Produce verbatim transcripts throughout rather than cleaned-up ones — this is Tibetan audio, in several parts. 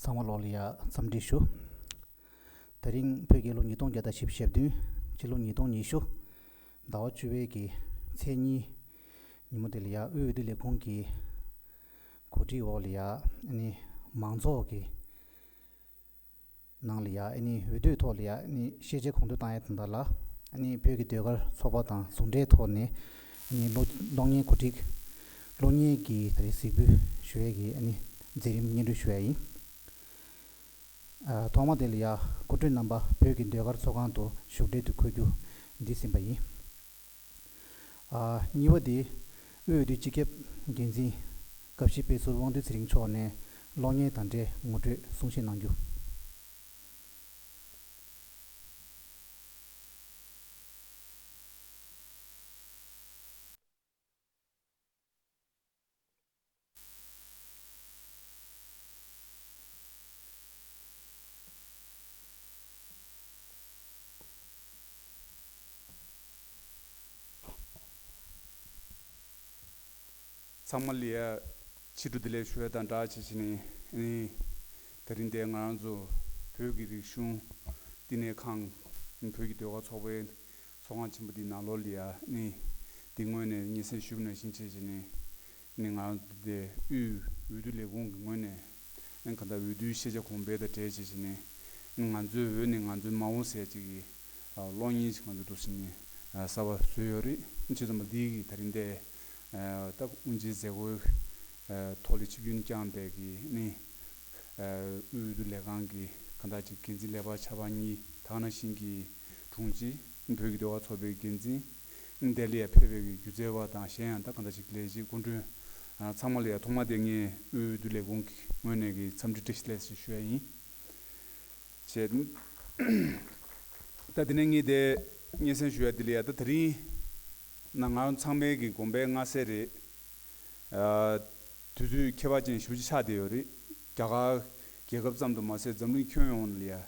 ཚང་མ་ལོག་ལ་ཡ་འཚམས་འདྲི་ཞུ། དེ་རིང་བོད་རྒྱལ་ལོ་ཉིས་སྟོང་བརྒྱ་དང་བཞི་བཅུ་ཞེ་བདུན། སྤྱི་ལོ་ཉིས་སྟོང་ཉི་ཤུ་ཟླ་བ་བཅུ་པའི་གི་ཚེས་གཉིས་ཉིན་མོ་དེ་ལ་ཡ་དབུས་འོས་བསྡུ་ལས་ཁུངས་ཀྱི་གོ་སྒྲིག་འོག་ལ་ཡ་ཨ་ནི་མང་ཚོགས་ཀྱི་ནང་ལ་ཡ་ཨ་ནི་འོས་བསྡུའི་ཐོག་ལ་ཡ་ཨ་ནི་ཤེས་བྱ་གོ་བསྡུར་བཏང་ཡ་དེ་འདྲ་ལ་ཨ་ནི་བོད་ཀྱི་ཟློས་གར་ཚོགས་པ་དང་ཟུང་འབྲེལ་ཐོག་ནས་ཨ་ནི་གློག་གློག་བརྙན་གོ་སྒྲིག་གློག་བརྙན་གྱི་ད་རེས་གཟིགས་འབུལ་ཞུ་ཡས་ཀྱི་ཨ་ནི་མཛད་རིམ་སྙན་སྒྲོན་ཞུ་ཡ་ཡིན། ཨ་ཐོག་མ་དེ་ལ་ཡ་སྐུ་མགྲོན་རྣམ་པ་བོད་ཀྱི་ཟློས་གར་ཚོགས་ཁང་དུ་བཞུགས་གྲལ་དུ་འཁོད་རྒྱུ་འདི་ཟིན་པ་ཡིན། ཨ་གཉིས་པ་དེ་དབུས་འོས་བསྡུ་སྤྱི་ཁྱབ་འགན་འཛིན་སྐབས་བཞི་དཔེ་ཟུར་དབང་འདུས་ཚེ་རིང་མཆོག་ནས་གློག་བརྙན་དང་འབྲེལ་ངོ་སྤྲོད་གསུང་བཤད་གནང་རྒྱུ། ཚང་མ་ལ་ཡ་ཕྱི་དྲོ་བདེ་ལེགས་ཞུ་ཡ་དང་སྦྲགས་བྱས་བྱས་ནས་ནི། དེ་རིང་འདིར་ང་རང་ཚོ་བོད་ཀྱི་རིག་གཞུང་བསྟི་གནས་ཁང་བོད་ཀྱི་ཟློས་གར་ཚོགས་པའི་ཚོགས་ཁང་ཆེན་པོ་འདིའི་ནང་ལོགས་ལ་ཡ་ནི། འདི་སྔོན་ནས་སྙན་སེང་ཞུས་པ་ནང་བཞིན་བྱས་བྱས་ནས་ནི་ང་རང་ཚོ་འདི་དབུས་འོས་བསྡུ་ལས་ཁུངས་ཀྱི་ངོས་ནས་ནི་གང་ལྟར་འོས་བསྡུའི་ཤེས་བྱ་གོང་འཕེལ་དང་འབྲེལ་བྱས་བྱས་ནས་ནི་ང་ཚོའི་འོས་ནི་ང་ཚོའི་མ་འོངས་ཟེར་ཅིག་གི་གློག་བརྙན་ཞིག་ང་ཚོས་འདུག་སེ་ནས་གསར་པ་བཟོས་ཡོད་རེད། བྱས་ཙང་མ་འདི་གི་ད་རིང་འདི་ད་དབུ་འབྱེད་མཛད་སྒོའི་ཐོག་ལ་ཆིབས་བསྒྱུར་བསྐྱངས་པའི་གི་ནི་དབུས་འོས་བསྡུ་ལས་ཁང་གི་གང་ལྟར་ཅིག་འགན་འཛིན་ལས་འཕར་ཆ་འཕར་གཉིས་དེ་ནང་བཞིན་གྱི་དྲུང་ཆེ་བོད་ཀྱི་ཟློས་གར་ཚོགས་པའི་འགན་འཛིན་དེ་ལ་ཡ་ཕེབས་པའི་གི་སྒྱུ་རྩལ་བ་དང་གཞན་ཡང་ད་གང་ལྟར་ཅིག་ལས་བྱེད་སྐུ་མགྲོན་ཚང་མ་ལ་ཡ་ཐོག་མ་དེ་ངས་དབུས་འོས་བསྡུ་ལས་ཁུངས་ཀྱི་ངོས་ནས་གི་འཚམས་འདྲི་བཀྲ་ཤིས་བདེ་ལེགས་ཞེས་ཞུ་ཡ་ཡིན། བྱས། ད་དེ་ནས་ངས་དེ་སྙན་སེང་ཞུ་ཡ་དེ་ལ་ཡ་ད་དེ་རིང་ན་ང་རང་ཚང་མའི་གི་དགོངས་པའི་མངའ་གསལ་རེད། ཨ། དུས་ཚོད་ཁྱད་པར་ཅན་ཞེ་པོ་ཅིག་ཆགས་བསྡད་ཡོད་རེད། རྒྱ་གར་རྒྱལ་ཁབ་ཙམ་དུ་མ་ཟད་འཛམ་གླིང་ཁྱོན་ཡོངས་ལ་ཡ།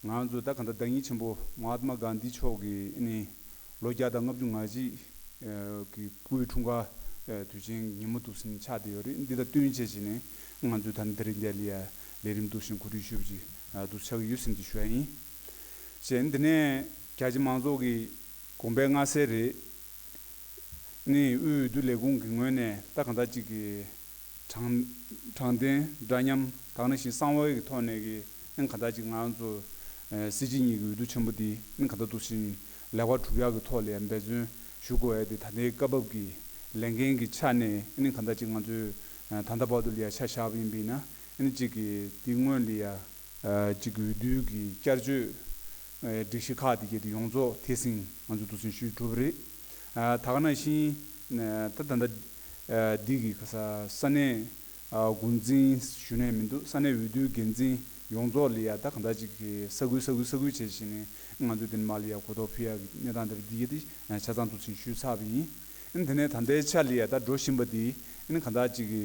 ང་རང་ཚོ་ད་ག་འདྲ་བདག་ཉིད་ཆེན་པོ་མ་ཧཱ་ཏྨ་གྷན་དྷི་མཆོག་གི་ནི། ལོ་བརྒྱ་དང་ལྔ་བཅུ་ང་གཅིག་གི་སྐུའི་འཁྲུངས་སྐར་དུས་ཆེན་ཉིན་མོ་འདུག་སེ་ཆགས་བསྡད་ཡོད་རེད། འདི་དང་བསྟུན་བྱས་བྱས་ནས་ང་ཚོའི་ད་ལྟ་དེ་རིང་འདི་ལ་ཡ་ལས་རིམ་འདུག་སེ་གོ་སྒྲིག་ཞུས་པ་ཅིག་འདུག་ཆགས་ཀྱི་ཡོད་ཟེར་འདི་ཞུ་ཡ་ཡིན། བྱས་འདི་ནས་རྒྱ་ཆེ་མང་ཚོགས་ཀྱི་དགོངས་པའི་མངའ་གསལ་རེད། ནི་དབུས་འོས་བསྡུ་ལས་ཁུངས་ཀྱི་ངོས་ནས་ད་གང་ལྟར་ཅིག་གི་དྲང་དྲང་བདེན་འདྲ་མཉམ་དང་ནང་བཞིན་གསང་བའི་གི་ཐོག་ནས་ཀྱི་ཨ་ནི་གང་ལྟར་ཅིག་ང་རང་ཚོ་ཨ་སྲིད་སྤྱི་གཉིས་ཀྱི་འོས་བསྡུ་ཆེན་པོ་འདི་ཨ་ནི་གང་ལྟར་འདུག་སེ་ལེགས་པར་གྲུབ་ཡག་གི་ཐོག་ལ་ཡང་འབད་བརྩོན་ཞུ་དགོས་ཡ་དེ་ད་ལྟའི་སྐབས་བབ་ཀྱི་ལས་འགན་གྱི་ཆ་ནས་ཨ་ནི་གང་ལྟར་ཅིག་ང་ཚོས་ཨ་ད་ལྟ་བར་དུ་ལ་ཡ་ཆ་བཞག་པ་ཡིན་པས་ན་ཨ་ནི་ཅིག་གི་འདི་སྔོན་ལ་ཡ་ཨ་ཅིག་འོས་བསྡུ་གི་བསྐྱར་བཅོས་ཨ་སྒྲིག་གཞི་ཁག་དེ་གའི་དེ་ཡོངས་རྫོགས་དེ་བཞིན་ང་ཚོས་འདུག་སེ་ཞུས་གྲུབ་པ་རེད། ཨ་ད་ག་ནང་བཞིན་ཨ་ད་ད་ལྟ་ཨ་འདི་གི་ཁ་ས་ས་གནས་ཨ་འགོ་འཛིན་ཞུ་ནས་མི་འདུག་ས་གནས་འོས་བསྡུའི་འགན་འཛིན་ཡོངས་རྫོགས་ལ་ཡ་ད་གང་ལྟར་ཅིག་གི་ས་ཁུལ་ས་ཁུལ་ས་ཁུལ་བྱས་བྱས་ནས་ང་ཚོས་དེ་ནས་མར་ལ་ཡ་གོ་རྟོགས་ཕུལ་ཡག་གི་གནས་སྟངས་དེ་འདི་གའི་དེ་ཆ་ཚང་འདུག་སེ་ཞུས་ཚར་བ་ཡིན། ཨ་ནི་དེ་ནས་ད་ལྟའི་ཆ་ལ་ཡ་ད་འགྲོ་བཞིན་པ་འདི་ཨ་ནི་གང་ལྟར་ཅིག་གི་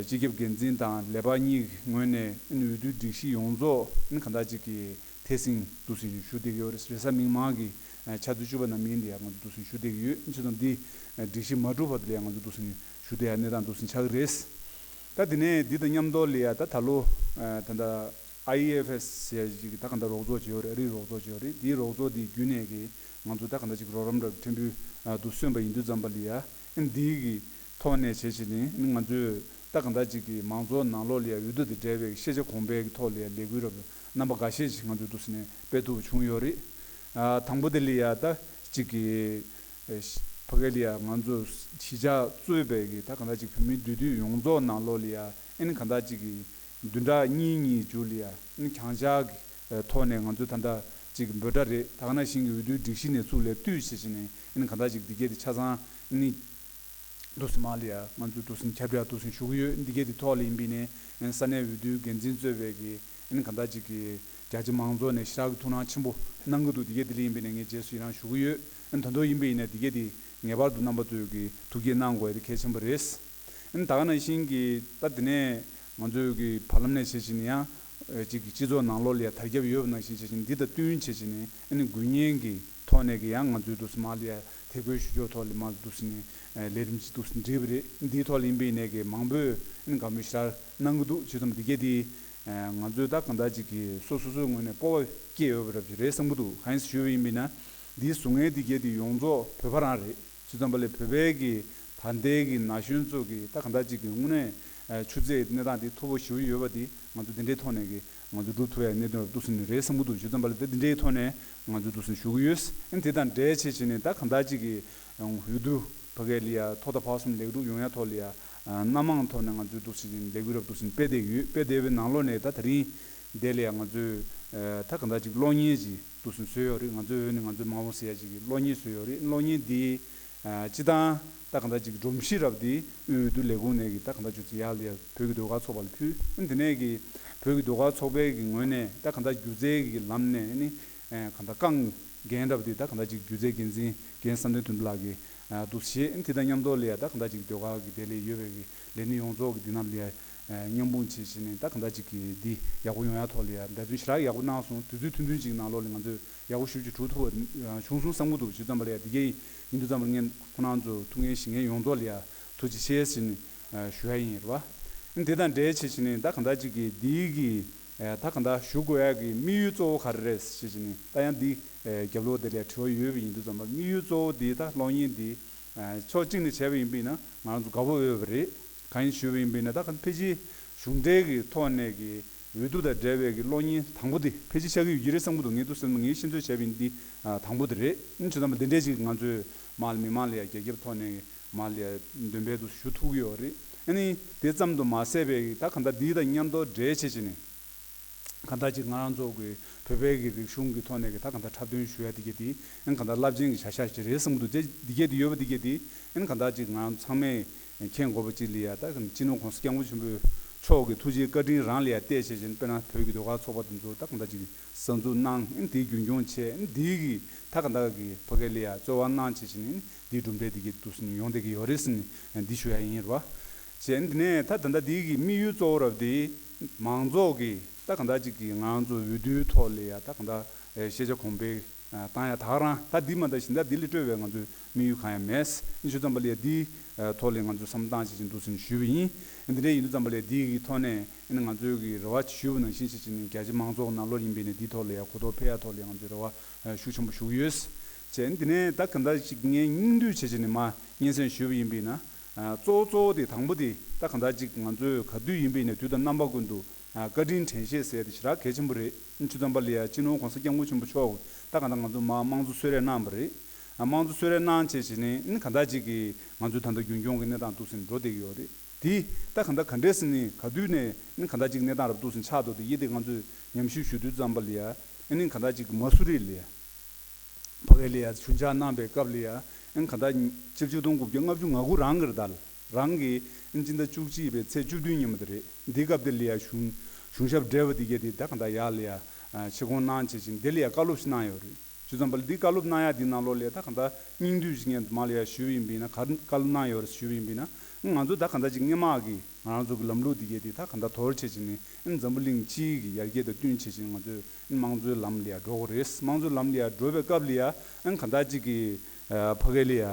སྤྱི་ཁྱབ་འགན་འཛིན་དང་ལས་འཕར་གཉིས་ཀྱི་ངོས་ནས་འོས་བསྡུའི་སྒྲིག་གཞི་ཡོངས་རྫོགས་གང་ལྟར་ཅིག་གི་ཐད་སྲིང་འདུག་སེ་ཞུ་བསྡད་ཀྱི་ཡོད་རེད། རེས་གཟའ་མིག་དམར་གྱི་ཆུ་ཚོད་བཅུ་པ་ནང་མིན་དེ་ཡང་ང་ཚོ་འདུག་སེ་ཞུ་བསྡད་ཀྱི་ཡོད། བྱས་ཙང་འདི་སྒྲིག་གཞི་མ་གྲུབ་བར་དུ་ལ་ཡང་ང་ཚོ་འདུག་སེ་ཞུ་བསྡད་ཡ་གནས་སྟངས་འདུག་སེ་ཆགས་ཀྱི་རེད། ད་དེ་ནས་འདི་དང་མཉམ་དུ་ལ་ཡ་ད་ད་ལོ་ད་ལྟ་ཨའི་ཨེཕ་ཨེས་ཟེར་ཡ་ཅིག་ད་གང་ལྟར་རོགས་ཚོགས་བྱས་ཡོད་རེད། ཨ་རིའི་རོགས་ཚོགས་བྱས་ཡོད་རེད། དེའི་རོགས་ཚོགས་དེའི་བརྒྱུད་ནས་ཀྱི་ང་ཚོ་ད་གང་ལྟར་ཅིག་རོགས་རམ་རབ་ཕྲན་བུ་འདུག་སོན་པ་ཡིན་དུས་ཙམ་པ་ལ་ཡ་འདིའི་གི་ཐོག་ནས་བྱས་བྱས་ནས་ང་ཚོས་ད་གང་ལྟར་ཅིག་གི་མང་ཚོགས་ནང་ལོགས་ལ་ཡ་འོས་བསྡུ་དང་འབྲེལ་བའི་ཤེས་བྱ་གོང་འཕེལ་གྱི་ཐོག་ལ་ཡ་ལས་འགུལ་རབ་རྣམ་པ་འགའ་ཤས་ཤིག་ང་ཚོས་འདུག་སེ་ནས་སྤེལ་ཐུབ་པ་བྱུང་ཡོད་རེད། ཨ་དང་པོ་དེ་ལ་ཡ་ད་ཅིག་གི་ཕ་གི་ལ་ཡ་ང་ཚོ་གཞིས་ཆགས་གཙོས་པའི་གི་ད་གང་ལྟར་ཅིག་བོད་མི་འདུས་སྡོད་ཡོངས་རྫོགས་ནང་ལོགས་ལ་ཡ་ཨ་ནི་གང་ལྟར་ཅིག་གི་བདུན་ཕྲག་གཉིས་གཉིས་མཇུག་ལ་ཡ་ཨ་ནི་གྱང་ཤར་གྱི་ཐོག་ནས་ང་ཚོས་ད་ལྟ་ཅིག་འབོད་སྒྲ་རེད། ད་ག་ནང་བཞིན་གྱི་འོས་བསྡུའི་སྒྲིག་གཞི་ནས་ཚུར་ལ་བཏུས་བྱས་བྱས་ནས་ཨ་ནི་གང་ལྟར་ཅིག་འདི་གས་དེ་ཆ་ཚང་ཨ་ནི། འདུག་སེ་མར་ལ་ཡ་ང་ཚོས་འདུག་སེ་ཁྱབ་བསྒྲགས་འདུག་སེ་ཞུ་གི་ཡོད། འདི་གས་དེ་ཐོག་ལ་ཡིན་པས་ནས་ས་གནས་འོས་བསྡུའི་འགན་འཛིན་གཙོས་པའི་གི་ཨ་ནི་གང་ལྟར་ཅིག་གི་རྒྱ་ཆེ་མང་ཚོགས་ནས་ཞེ་དྲག་གི་ཐུགས་སྣང་ཆེན་པོ་གནང་གི་འདུག་འདི་གས་དེ་ལ་ཡིན་པས་ནས་ངས་རྗེས་སུ་ཡི་རང་ཞུ་གི་ཡོད། ཨ་ནི་ད་དུང་ཡིན་པས་ཡིན་ན་འདི་གས་དེ་ངེས་པར་དུ་རྣམ་པ་ཚོས་གི་ཐུགས་བསྐྱེད་གནང་དགོས་ཡ་དེ་གལ་ཆེན་པོ་རེད། ཨ་ནི་ད་ག་ནང་བཞིན་གི་ད་དེ་ནས་ང་ཚོས་གི་བར་ལམ་ནས་བྱས་བྱས་ནས་ཡང་ཅིག་གི་སྤྱི་ཚོགས་ནང་ལོགས་ལ་ཡ་དར་ཁྱབ་ཡོད་པ་ནང་བཞིན་བྱས་བྱས་ནས་འདི་དང་བསྟུན་བྱས་བྱས་ནས་ཨ་ནི་དགོས་ངེས་ཀྱི་ཐོག་ནས་ཀྱི་ཡང་ང་ཚོའི་འདུག་སེ་མར་ལ་ཡ་དེ་གོས་ཞུ་ཕྱོགས་ཐོག་ལ་མར་འདུག་སེ་ནས་ལས་རིམ་ཅིག་འདུག་སེ་འགྲིག་པ་རེད། འདིའི་ཐོག་ལ་ཡིན་པའི་ནས་ཀྱི་མང་པོས་ཨ་ནི་དགའ་མོས་ཞེ་དྲག་གནང་གི་འདུག་བྱས་ཙང་འདི་གས་དེ་ ང་ཚོས་ད་གང་ལྟར་ཅིག་གིས་སོ་སོ་སོའི་ངོས་ནས་སྤོབས་པ་སྐྱེས་ཡོད་པ་རབ་ཅིག་རེད་བསམ་གྱི་འདུག་གང་ཡིན་ཞུས་པ་ཡིན་པས་ན། འདིའི་བཟོ་མཁན་འདི་གས་དེ་ཡོངས་རྫོགས་བོད་པ་རང་རེད། བྱས་ཙང་པ་ལས་བོད་པའི་གི་ད་ལྟའི་གི་ན་གཞོན་ཚོ་གི་ད་གང་ལྟར་ཅིག་གི་དངོས་གནས་ཆུ་ཚད་གནས་སྟངས་དེ་མཐོ་པོ་ཞེ་པོ་ཡོད་པ་དེ་ང་ཚོ་དེ་འདྲའི་ཐོག་ནས་གི་ང་ཚོ་སྒྲུབ་ཐུབ་ཡ་གནད་དོན་རབ་ཏུ་ཟིན་ནི་རེད་བསམ་གྱི་འདུག་བྱས་ཙང་པ་ལས་ད་དེ་འདྲའི་ཐོག་ནས་ང་ཚོ་འདུག་སེ་ཞུ་གི་ཡོད། ཨ་ནི་དེ་དང་འབྲེལ་བྱས་བྱས་ནས་ད་གང་ལྟར་ཅིག་གི་འོས་བསྡུ་ཕ་གའི་ལ་ཡ་ཐོག་མཐའ་བར་གསུམ་ལེགས་གྲུབ་ཡོང་ཡ་ཐོག་ལ་ཡ་སྣ་མང་ཐོག་ནས་ང་ཚོས་འདུག་སེ་ལས་འགུལ་རབ་ཏུ་ཟིན་སྤེལ་བསྡད་ཀྱི་ཡོད། སྤེལ་བསྡད་པའི་ནང་ལོགས་ནས་ད་དེ་རིང་དེ་ལ་ཡ་ང་ཚོས་ད་གང་ལྟར་ཅིག་གློག་བརྙན་ཅིག་འདུག་སེ་བཟོས་ཡོད་རེད། ང་ཚོའི་འོས་ནས་ང་ཚོའི་མ་འོངས་ཟེར་ཡ་ཅིག་གི་གློག་བརྙན་བཟོས་ཡོད་རེད། གློག་བརྙན་འདི་སྤྱི་བཏང་ད་གང་ལྟར་ཅིག་སྒྲོམ་གཞི་རབ་འདི་དབུས་འོས་བསྡུ་ལས་ཁུངས་ནས་ཀྱི་ད་གང་ལྟར་ཅིག་ཡར་ལ་ཡ་བོད་ཀྱི་ཟློས་གར་ཚོགས་པ་ལ་ཕུལ། ཨ་ནི་དེ་ནས་ཀྱི་བོད་ཀྱི་ཟློས་གར་ཚོགས་པའི་གི་ངོས་ནས་ད་གང་ལྟར་སྒྱུ་རྩལ་གྱི་ལམ་ནས་ཨ་ནི་གང་ལྟར་རྐང་འགན་རབ་འདི་ད་གང་ལྟར་ཅིག་སྒྱུ་རྩལ་འགན་འཛིན་རྒན་བསམ་གཏན་དོན་གྲུབ་ལགས་ཀྱིས་འདུག་བྱས། ཨ་ནི་དེ་དང་མཉམ་དུ་ལ་ཡ་ད་གང་ལྟར་ཅིག་ཟློས་གར་གྱི་དེ་ལས་ཡོད་པའི་གི་ལས་སྣེ་ཡོངས་རྫོགས་ཀྱི་འདི་ནང་ལ་ཡ་མཉམ་སྤུངས་བྱས་བྱས་ནས་ད་གང་ལྟར་ཅིག་གི་འདི་ཡག་པོ་ཡོང་ཡ་ཐོག་ལ་ཡ་འབད་བརྩོན་ཞེ་དྲག་ཡག་པོ་གནང་སོང་། དུས་ཚོད་ཐུང་ཐུང་ཅིག་ནང་ལོགས་ལ་ང་ཚོས་ཡག་པོ་ཞེ་པོ་ཅིག་གྲུབ་ཐུབ་པ་བྱུང་སོང་བསམ་གྱི་འདུག་བྱས་ཙང་པ་ལ་ཡ་དེ་གའི་ཡིན་དུས་ཙམ་པ་ལ་ངས་ཁོང་རྣམ་ཚོ་ཐུགས་འགན་བཞེས་མཁན་ཡོངས་རྫོགས་ལ་ཡ་ཐུགས་རྗེ་ཆེ་ཟེར་ནས་ཞུ་ཡ་ཡིན་རེད་བ། ཨ་ནི་དེ་དང་འབྲེལ་བྱས་བྱས་ནས་ད་གང་ལྟར་ཅིག་གི་འདི་གི་ད་གང་ལྟར་ཞུ་དགོས་ཡ་གི་དམིགས་ཡུལ་གཙོ་བོ་ག་རེ་རེད་ཟེར་བྱས་ནས་ད་ཡང་འདི་རྒྱབ་ལོགས་དེ་ལ་དྲི་བ་ཡོད་པ་ཡིན་དུས་ཙམ་པ་དམིགས་ཡུལ་གཙོ་བོ་འདི་ད་གློག་བརྙན་འདི་ཕྱོགས་གཅིག་ནས་བྱས་པ་ཡིན་པས་ན་ང་རང་ཚོ་དགའ་པོ་ཡོད་པ་རེད། གང་ཡིན་ཞུས་པ་ཡིན་པས་ན་ད་ག་ཕལ་ཆེར་གཞུང་འབྲེལ་གྱི་ཐོག་ནས་ཀྱི་འོས་བསྡུ་དང་འབྲེལ་བའི་གི་གློག་བརྙན་དང་པོ་དེ་ཕལ་ཆེར་ཆགས་ཀྱི་ཡོད་ཀྱི་རེད་བསམ་གྱི་འདུག་ངས་འདུག་སེ་ངས་ཤེས་ཚོད་བྱས་པ་ཡིན་འདི་དང་པོ་དེ་རེད། ཨ་ནི་བྱས་ཙང་པ་འདི་འདྲས་ཅིག་ང་ཚོས་མར་མི་མང་ལ་ཡ་རྒྱ་ཁྱབ་ཐོག་ནས་མར་ལ་ཡ་འདོན་སྤེལ་དུ་ཞུ་ཐུབ་ཀྱི་ཡོད་རེད། ཨ་ནི་དེ་ཙམ་དུ་མ་ཟད་པའི་ད་གང་ལྟར་འདི་དང་མཉམ་དུ་འབྲེལ་བྱས་བྱས་ནས་གང་ལྟར་ཅིག་ང་རང་ཚོ་གི་བོད་པའི་གི་རིག་གཞུང་གི་ཐོག་ནས་གི་ད་གང་ལྟར་འཁྲབ་སྟོན་ཞུ་ཡ་འདི་གས་དེ་ཨ་ནི་གང་ལྟར་རླབས་ཆེན་གྱི་བྱ་གཞག་ཅིག་རེད་བསམ་གྱི་འདུག་དེ་འདི་གས་དེ་ཡོད་པ་འདི་གས་དེ་ཨ་ནི་གང་ལྟར་ཅིག་ང་རང་ཚང་མས་མཁྱེན་དགོས་པ་ཅིག་ལ་ཡ་ད་སྤྱི་ནོར་༸གོང་ས་༸སྐྱབས་མགོན་ཆེན་པོ་མཆོག་གི་ཐུགས་རྗེ་བཀའ་དྲིན་རང་ལ་ཡ་བལྟས་བྱས་བྱས་ནས་དཔེར་ན་བོད་ཀྱི་ཟློས་གར་ཚོགས་པ་དེ་ཚོ་ད་གང་ལྟར་ཅིག་གསར་འཛུགས་གནང་། ཨ་ནི་དེའི་རྒྱུན་སྐྱོང་བྱས། ཨ་ནི་དེའི་གི་ད་གང་ལྟར་གི་ཕ་གི་ལ་ཡ་རྩོལ་བ་གནང་བྱས་བྱས་ནས་ཨ་ནི་དེའི་གྲུབ་འབྲས་དེ་གི་འདུག་སེ་ཡོང་བསྡད་ཀྱི་ཡོད་རེད་ཟེར་ནས་འདི་ཞུ་ཡ་ཡིན་རེད་བ། བྱས་ཨ་ནི་དེ་ནས་ད་ད་ལྟ་དེའི་གི་དམིགས་ཡུལ་གཙོ་བོ་རབ་དེ་མང་ཚོགས་ཀྱི་ད་གང་ལྟར་ཅིག་གི་ང་རང་ཚོ་འོས་བསྡུའི་ཐོག་ལ་ཡ་ད་གང་ལྟར་ཤེས་བྱ་གོང་འཕེལ་བཏང་ཡ་ད་ག་རང་ད་འདི་མ་ད་གཞན་དག་འདི་ལས་སྤྲོས་པའི་ང་ཚོའི་དམིགས་ཡུལ་གང་ཡང་མེད། ཨ་ནི་ཞུ་ཙམ་པ་ལ་ཡ་འདིའི་ཐོག་ལ་ང་ཚོས་བསམ་བློ་བཏང་བྱས་བྱས་འདུག་སེ་ཞུས་པ་ཡིན། ཨ་ནི་འདི་འདྲ་ཡིན་དུས་ཙམ་པ་ལ་ཡ་འདི་གི་ཐོག་ནས་ཨ་ནི་ང་ཚོའི་གི་རེ་བ་ཞུས་པ་ནང་བཞིན་བྱས་བྱས་ནས་རྒྱ་ཆེ་མང་ཚོགས་ནང་ལོགས་ཡིན་པས་ནས་འདིའི་ཐོག་ལ་ཡ་གོ་རྟོགས་འཕེལ་ཡ་ཐོག་ལ་ཡ་ང་ཚོས་རེ་བ་ཤུགས་ཆེན་པོ་ཞུ་གི་ཡོད། བྱས་ཨ་ནི་དེ་ནས་ད་གང་ལྟར་ཅིག་ངས་སྙིང་བསྡུས་བྱས་བྱས་ནས་མར་སྙན་སེང་ཞུས་པ་ཡིན་པས་ན་གཙོ་བོ་གཙོ་བོ་དེ་དང་པོ་དེ་ད་གང་ལྟར་ཅིག་ང་ཚོས་ག་དུས་ཡིན་པས་ནས་དུས་དང་རྣམ་པ་ཀུན་ཏུ་བཀའ་དྲིན་དྲན་ཤེས་ཟེར་ཡ་དེ་ཞེ་དྲག་གལ་ཆེན་པོ་རེད། ཨ་ནི་ཞུ་ཙམ་པ་ལ་ཡ་སྤྱི་ནོར་༸གོང་ས་༸སྐྱབས་མགོན་ཆེན་པོ་མཆོག་ད་གང་ལྟར་ང་ཚོ་མར་དམངས་གཙོ་གསོལ་རས་གནང་བ་རེད། ཨ་དམངས་གཙོ་གསོལ་རས་གནང་བྱས་བྱས་ནས་ཨ་ནི་གང་ལྟར་ཅིག་གི་ང་ཚོའི་ད་ལྟ་རྒྱུན་སྐྱོང་གི་གནས་སྟངས་འདུག་སེ་འགྲོ་བསྡད་ཀྱི་ཡོད་རེད། དེ་ད་གང་ལྟར་ག་འདྲས་ཟེར་ནས་ག་དུས་ནས་ཨ་ནི་གང་ལྟར་ཅིག་གནས་སྟངས་རབ་འདུག་སེ་ཆགས་འདུག་དེ་ཡིན་ཏེ་ང་ཚོས་ཉམས་ཞིབ་ཞུ་དུས་ཙམ་པ་ལ་ཡ་ཨ་ནི་གང་ལྟར་ཅིག་མ་སུ་རི་ལ་ཡ་ཕ་གི་ལ་ཡ་ཞུན་ཆགས་གནང་པའི་སྐབས་ལ་ཡ་ཨ་ནི་གང་ལྟར་ཕྱི་ལོ་ཆིག་སྟོང་དགུ་བརྒྱ་ལྔ་བཅུ་ང་དགུ་རང་གི་རེད་ད། རང་གི་ཨ་ནི་སྤྱི་ཟླ་བཅུ་གཅིག་པའི་ཚེས་བཅུ་བདུན་ཉིན་མོ་དེ་རེད། འདི་སྐབས་དེ་ལ་ཡ་གཞུང་གཞུང་ཞབས་བགྲེས་པོ་འདི་གས་དེ་ད་གང་ལྟར་ཡར་ལ་ཡ་ཆེད་བསྐོང་གནང་བྱས་ཅིང་དེ་ལ་ཡ་བཀའ་སློབ་ཞིག་གནང་ཡོད་རེད། ཞུ་ཙམ་པ་ལ་འདི་བཀའ་སློབ་གནང་ཡ་འདི་ནང་ལོགས་ལ་ད་གང་ལྟར་སྙིང་བསྡུས་ཤིག་ངས་མར་ལ་ཡ་ཞུས་པ་ཡིན་པས་ན་ག་བཀའ་སློབ་གནང་ཡོད་རེད་ཞུས་པ་ཡིན་པས་ན་ང་ཚོ་ད་གང་ལྟར་ཅིག་སྔོན་མ་གི་ང་རང་ཚོ་གི་ལམ་ལུགས་འདི་གས་འདི་ད་གང་ལྟར་དོར་བྱས་ཅིག་ནས་ཨ་འཛམ་བུ་གླིང་སྤྱིའི་གི་ཡར་རྒྱས་དང་བསྟུན་བྱས་ཅིག་ང་ཚོས་དམངས་གཙོའི་ལམ་ལ་ཡ་འགྲོ་དགོས་རེད། དམངས་གཙོའི་ལམ་ལ་ཡ་འགྲོ་བའི་སྐབས་ལ་ཡ་ཨ་གང་ལྟར་ཅིག་གི་ཕ་གི་ལ་ཡ་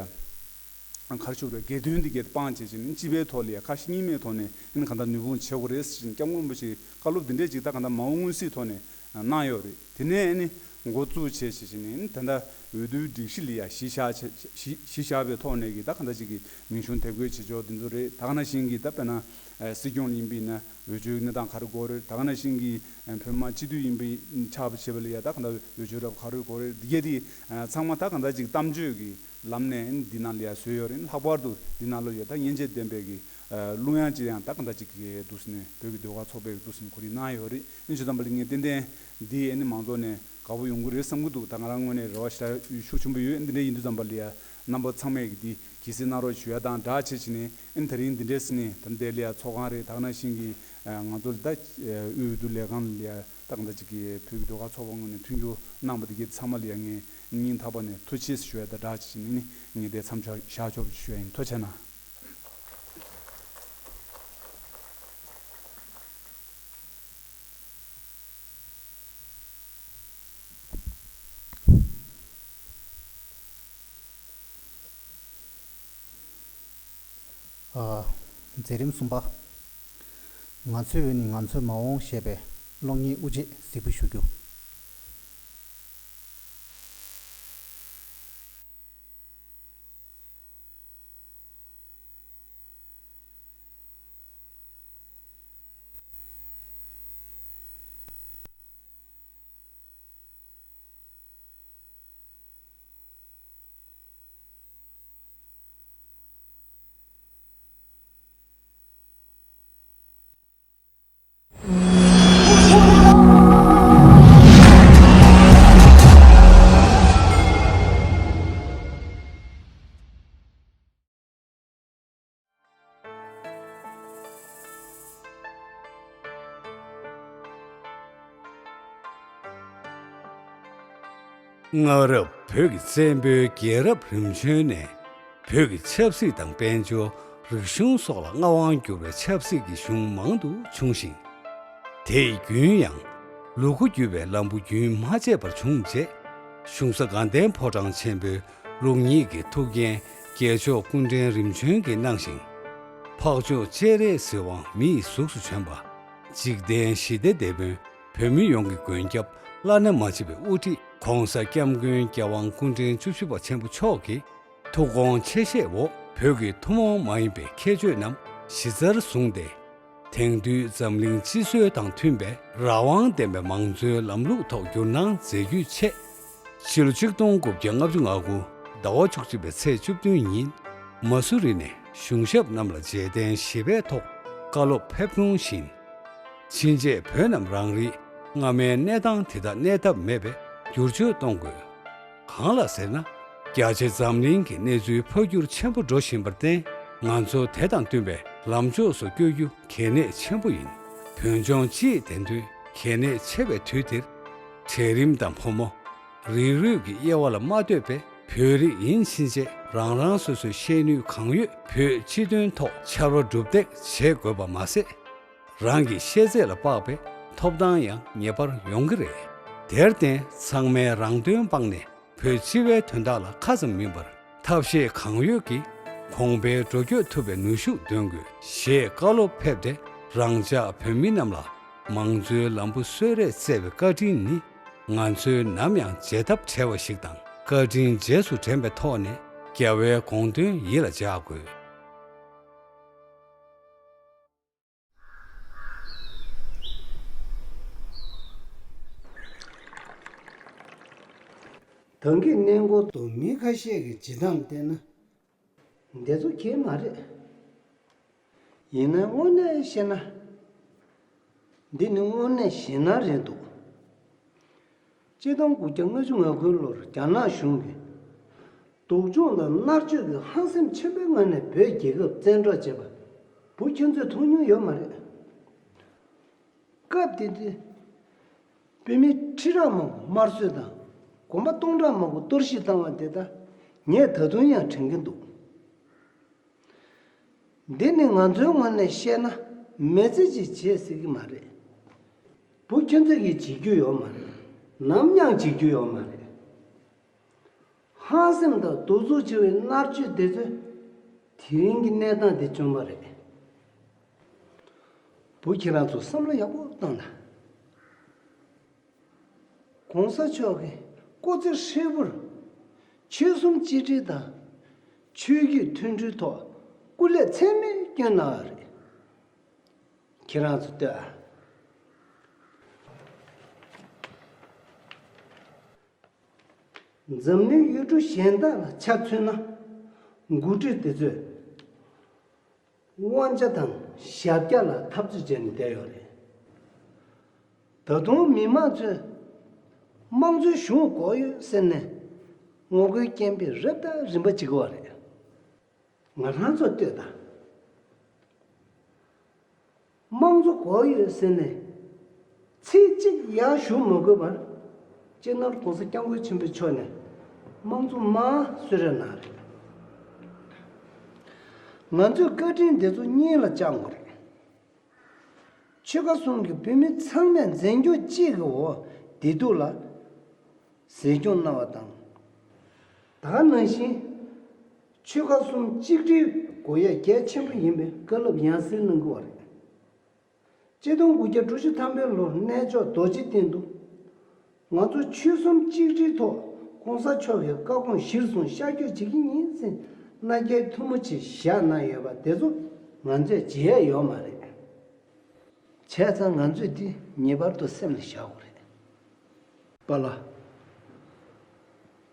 གར་ཞུགས་པའི་སྒེར་དོན་འདི་གས་སྤང་བྱས་ཅིག་ནས་སྤྱི་པའི་ཐོག་ལ་ཡ་ཁ་ཞེ་གཉིས་མེད་ཐོག་ནས་ཨ་ནི་གང་ལྟར་ནུས་ཁུངས་བྱེད་དགོས་རེད་ཟེར་ནས་སྐྱབས་མགོན་རིན་པོ་ཆེས་བཀའ་སློབ་འདི་འདྲས་ཅིག་ད་གང་ལྟར་མ་འོངས་སྔོན་གཟིགས་ཐོག་ནས་གནང་ཡོད་རེད། དེ་ནས་ཨ་ནི་འགོ་བཙུགས་བྱས་བྱས་བྱས་ནས་ཨ་ནི་ད་ལྟ་འོས་བསྡུའི་སྒྲིག་གཞི་ལ་ཡ་གཞི་བཞག་བྱས་གཞི་གཞི་བཞག་པའི་ཐོག་ནས་ཀྱི་ད་གང་ལྟར་ཅིག་གི་མིང་གཞུང་དེབ་འགོད་བྱེད་ཕྱོགས་འདི་ཚོ་རེད། ད་ག་ནང་བཞིན་གྱི་ད་དཔེར་ན་ཨ་སྲིད་སྐྱོང་ཡིན་པས་ན་འོས་ཆོས་ཀྱི་གནས་སྟངས་ག་རེ་དགོས་རེད། ད་ག་ནང་བཞིན་གྱི་ཨ་བོད་མི་སྤྱི་འཐུས་ཡིན་པའི་ཆགས་པ་བྱེད་པ་ལ་ཡ་ད་གང་ལྟར་འོས་ཆོས་རབ་ག་རེ་དགོས་རེད། འདི་གས་དེ་ཨ་ཚང་མ་ད་གང་ལྟར་ཅིག་གཏམ་བརྗོད་ཀྱི་ལམ་ནས་འདི་ནང་ལ་ཡ་བཟོས་ཡོད་རེད། ལྷག་པར་དུ་འདི་ནང་ལ་ཡ་ད་སྙན་ཆ་ལྡན་པའི་གི་ཨ་གླུ་དབྱངས་ཅིག་ཡང་ད་ག་འདྲ་ཅིག་གི་འདུག་སེ་ནས་བོད་ཀྱི་ཟློས་གར་ཚོགས་པས་འདུག་སེ་ནས་གོ་སྒྲིག་གནང་ཡོད་རེད། ཨ་ནི་ཞུ་ཙམ་པ་ལ་ངས་ཏན་ཏན་འདི་ཨ་ནི་མང་ཚོགས་ནས་དགའ་པོ་ཡོང་གི་རེད་བསམ་གྱི་འདུག་ད་ང་རང་ངོས་ནས་རེ་བ་ཞེ་དྲག་ཤུགས་ཆེན་པོ་ཡོད། འདི་འདྲ་ཡིན་དུས་ཙམ་པ་ལ་ཡ་རྣམ་པ་ཚང་མས་ཀྱི་འདི་གལ་སྲིད་གནང་རོགས་ཞུ་ཡ་དང་སྦྲགས་བྱས་བྱས་ནས་ཨ་ནི་དེ་རིང་འདི་འདྲས་སེ་ནས་ད་ལྟའི་ལ་ཡ་ཚོགས་ཁང་རེད། ད་ག་ནང་བཞིན་གྱི་ང་ཚོ་ལ་ད་དབུས་འོས་བསྡུ་ལས་ཁང་ལ་ཡ་ད་ག་འདྲ་ཅིག་གི་བོད་ཀྱི་ཟློས་གར་ཚོགས་པ་ངོས་ནས་མཐུན་འགྱུར་གནང་པ་འདི་གས་ཚང་མ་ལ་ཡ་ངས་སྙིང་ཐག་པ་ནས་ཐུགས་རྗེ་ཆེ་ཞུ་ཡ་དང་སྦྲགས་བྱས་བྱས་ནས་ངས་འདི་མཚམས་བཞག་བཞག་ཆོག་པ་ཞུ་ཡ་ཡིན། ཐུགས་རྗེ་གནང་། ཨ། མཛད་རིམ་གསུམ་པ། ང་ཚོའི་འོས་ནི་ང་ཚོའི་མ་འོངས་ཞེས་པའི་གློག་བརྙན་དབུ་འབྱེད་གཟིགས་འབུལ་ཞུ་རྒྱུ། སྔ་རབས་བོད་ཀྱི་བཙན་པོའི་རྒྱལ་རབས་རིམ་བྱོན་ནས། བོད་ཀྱི་ཆབ་སྲིད་དང་དཔལ་འབྱོར། རིག་གཞུང་སོགས་ལ་མངའ་དབང་བསྒྱུར་བའི་ཆབ་སྲིད་ཀྱི་གཞུང་མང་དུ་བྱུང་ཞིང་། དེའི་རྒྱུན་ཡང་ལུ་གུ་བརྒྱུད་པའི་ལམ་བུ་རྒྱུན་མ་ཆད་པར་བྱུང་རྗེས། གཞུང་ས་དགའ་ལྡན་ཕོ་བྲང་ཆེན་པོའི་ལུགས་གཉིས་ཀྱི་ཐུགས་འགན་རྒྱལ་མཆོག་སྐུ་ཕྲེང་རིམ་བྱོན་གྱིས་གནང་ཞིང་། འཕགས་མཆོག་སྤྱན་རས་གཟིགས་དབང་མི་ཡི་གཟུགས་སུ་བྱོན་པ། འཇིག་རྟེན་ཞི་བདེ་དེད་དཔོན་བོད་མི་ཡོངས་ཀྱི་མགོན་སྐྱབས་བླ་ན་མ་མཆིས་པའི་དབུ་ཁྲིད་༸གོང་ས་༸སྐྱབས་མགོན་རྒྱལ་དབང་སྐུ་ཕྲེང་བཅུ་བཞི་པ་ཆེན་པོ་མཆོག་གི་ཐུགས་དགོངས་ཆེ་བཞེས་འོག་བོད་ཀྱི་ཐུན་མོང་མ་ཡིན་པའི་ཁྱད་ཆོས་རྣམས་གཞི་རྩར་བཟུང་སྟེ། དེང་དུས་འཛམ་གླིང་སྤྱི་སྲོལ་དང་མཐུན་པའི་རང་དབང་ལྡན་པའི་མང་གཙོའི་ལམ་ལུགས་ཐོག་བསྒྱུར་གནང་མཛད་རྒྱུའི་ཆེད། ཕྱི་ལོ་ཆིག་སྟོང་དགུ་བརྒྱ་ལྔ་བཅུ་ང་དགུ་ཟླ་བ་བཅུ་གཅིག་པའི་ཚེས་བཅུ་བདུན་ཉིན་མ་སུ་རི་ནས་གཞུང་ཞབས་རྣམས་ལ་རྗེས་དྲན་ཞེས་པའི་ཐོག་བཀའ་སློབ་ཕེབས་ཁུངས་བཞིན། ཕྱིན་ཆད་བོད་རྣམས་རང་རིགས་སྔ་མའི་གནས་སྟངས་དེ་དག་གནས་ཐབས་མེད་པའི་བསྒྱུར་བཅོས་གཏོང་དགོས། གང་ལགས་ཟེར་ན། རྒྱ་ཆེ་འཛམ་གླིང་གི་གནས་ཚུལ་འཕོ་འགྱུར་ཆེན་པོ་འགྲོ་བཞིན་པར་བརྟེན། ང་ཚོ་དེ་དང་བསྟུན་པའི་ལམ་ཕྱོགས་སུ་བསྐྱོད་རྒྱུ་གལ་གནད་ཆེན་པོ་ཡིན། བོད་ལྗོངས་སྤྱིའི་བདེན་དོན་གལ་གནད་ཆེ་བའི་དུས་འདིར། གྲལ་རིམ་དང་ཕོ་མོ། རིགས་རུས་ཀྱི་དབྱེ་བ་ལ་མ་ལྟོས་པའི་བོད་རིགས་ཡིན་ཕྱིན་ཆད་རང་རང་སོ་སོའི་ཤེས་ནུས་གང་ཡོད་བོད་སྤྱི་དོན་ཐོག་ཕྱར་བ་གྲུ་འདེགས་བྱེད་དགོས་པ་མ་ཟད། རང་གི་ཤེས་ཚད་ལ་དཔག་པའི་ཐོབ་ཐང་ཡང་ངེས་པར་ཡོང་གི་རེད། དེར་བརྟེན་ཚང་མས་རང་དོན་སྤངས་ནས་བོད་སྤྱི་བའི་དོན་དག་ལ་ཁ་ཙམ་མིན་པར་ཐབས་ཤེས་གང་ཡོད་ཀྱིས་གོང་འཕེལ་འགྲོ་སྐྱོད་ཐུབ་པའི་ནུས་ཤུགས་འདོན་དགོས་ཞེས་བཀའ་སློབ་ཕེབས་ཏེ། རང་ཅག་བོད་མི་རྣམས་ལ་མང་གཙོའི་ལམ་བུ་གསོལ་རས་སྩལ་བའི་བཀའ་དྲིན་ནི། ང་ཚོའི་ནམ་ཡང་བརྗེད་ཐབས་བྲལ་བ་ཞིག་དང་། བཀའ་དྲིན་རྗེས་སུ་དྲན་པའི་ཐོག་ནས་རྒྱལ་བའི་དགོངས་དོན་ཡིད་ལ་འཇགས་དགོས། ད་གིན་གནས་སྐོར་དུ་མི་ཁ་ཤས་ཀྱིས་བྱེད་སྟངས་བལྟས་ན། འདི་ཚོ་ཁྱད་མ་རེད། ཡིན་ན་དངོས་གནས་བཤད་ན། འདི་ནི་དངོས་གནས་ཞེད་སྣང་རེད་འདུག། ཆིག་སྟོང་དགུ་བརྒྱ་ལྔ་བཅུ་ང་དགུའི་ལོར་རྒྱ་ནག་གཞུང་གིས་སྡུག་སྦྱོང་དང་མནར་གཅོད་ཀྱི་ཧང་སེམས་ཆེན་པོའི་ངང་ནས་བོད་རྒྱལ་ཁབ་བཙན་འཕྲོག་བྱས་པ། བུ་ཁྱོད་ཚོས་མཐོང་མྱོང་ཡོད་མ་རེད། སྐབས་དེ་དུས་བོད་མི་ཁྲི་ཕྲག་མང་པོ་དམར་གསོད་དང་། གོམ་པ་སྟོང་ཕྲག་མང་པོ་གཏོར་བཤིག་བཏང་བ་དེ་དག་ངས་ད་དུང་ཡང་དྲན་གྱིན་འདུག། འདི་ནི་ང་ཚོའི་ངོས་ནས་བཤད་ན་མི་ཚེ་གཅིག་བྱེད་སྲིད་ཀྱི་མ་རེད། བུ་ཁྱོད་ཚོ་གིས་བྱེད་རྒྱུ་ཡོད་མ་རེད། ནམ་ཡང་བྱེད་རྒྱུ་ཡོད་མ་རེད། ཧང་སེམས་དང་གདུག་རྩུབ་ཆེ་བའི་མནར་གཅོད་དེ་ཚོས་དེ་རིང་གི་གནས་སྟངས་འདི་བྱུང་བ་རེད། བུ་ཁྱེད་རང་ཚོ་བསམ་བློ་ཡག་པོ་བཏང་དང་། གོང་ས་མཆོག་གིས་སྐུ་ཚེ་ཧྲིལ་པོར་ཆོལ་གསུམ་གཅིག་སྒྲིལ་དང་ཆོས་བརྒྱུད་མཐུན་སྒྲིལ་ཐོག་སྐུ་ལས་ཚད་མེད་བསྐྱོན་གནང་བ་རེད། ཁྱེད་རང་ཚོ་ལྟོས་ཨ། འཛམ་གླིང་ཡུལ་གྲུ་གཞན་དག་ལ་ཆ་མཚོན་ན། འགོ་ཁྲིད་དེ་ཚོས་དབང་ཆ་དང་ཞབས་བཀྱག་ལ་འཐབ་རྩོད་བྱས་ནས་བསྡད་ཡོད་རེད། ད་དུང་མི་མང་ཚོས་དམངས་གཙོའི་གཞུང་དགོས་ཡོད་ཟེར་ནས་ངོ་རྒོལ་སྐད་འབོད་རབ་དང་རིམ་པ་བྱེད་ཀྱི་ཡོད་རེད། ང་རང་ཚོ་ལྟོས་དང་། དམངས་གཙོ་དགོས་ཡོད་ཟེར་ནས་ཚིག་གཅིག་ཡང་ཞུ་མ་དགོས་པར། སྤྱི་ནོར་༸གོང་ས་༸སྐྱབས་མགོན་ཆེན་པོ་མཆོག་ནས་དམངས་གཙོ་མར་གསོལ་རས་གནང་རེད། ང་ཚོས་བཀའ་དྲིན་འདི་ཚོ་སྙིང་ལ་བཅངས་དགོས་རེད། ཆོལ་ཁ་གསུམ་གྱི་བོད་མི་ཚང་མས་མཛའ་གྲོགས་གཅིག་གི་འོག་བདེ་སྡུག་ལ་གཟིགས་སྐྱོང་གནང་བ་དང་། ད་ག་ནང་བཞིན་ཆོལ་ཁ་གསུམ་གཅིག་སྒྲིལ་དགོས་ཡ་གལ་ཆེན་པོ་ཡིན་པའི་བཀའ་སློབ་ཡང་སེ་གནང་གི་ཡོད་རེད། ཆིག་སྟོང་དགུ་བརྒྱ་དྲུག་ཅུ་ཐམ་པའི་ལོར་གནས་མཆོག་རྡོ་རྗེ་གདན་དུ། ང་ཚོ་ཆོལ་གསུམ་གཅིག་སྒྲིལ་ཐོག་གོང་ས་མཆོག་གི་བཀའ་དགོངས་གཞིར་བཟུང་ཤར་བསྐྱོད་བྱེད་ཀྱི་ཡིན་ཟེར་མནའ་སྐྱེལ་ཐུན་མོང་ཆེད་བཞག་གནང་ཡོད་པ་དེ་ཚོ་ང་ཚོས་བརྗེད་ཡ་ཡོད་མ་རེད། བྱས་ཙང་ང་ཚོས་འདི་ངེས་པར་དུ་སེམས་ལ་བཞག་དགོས་རེད། པཱ་ལགས།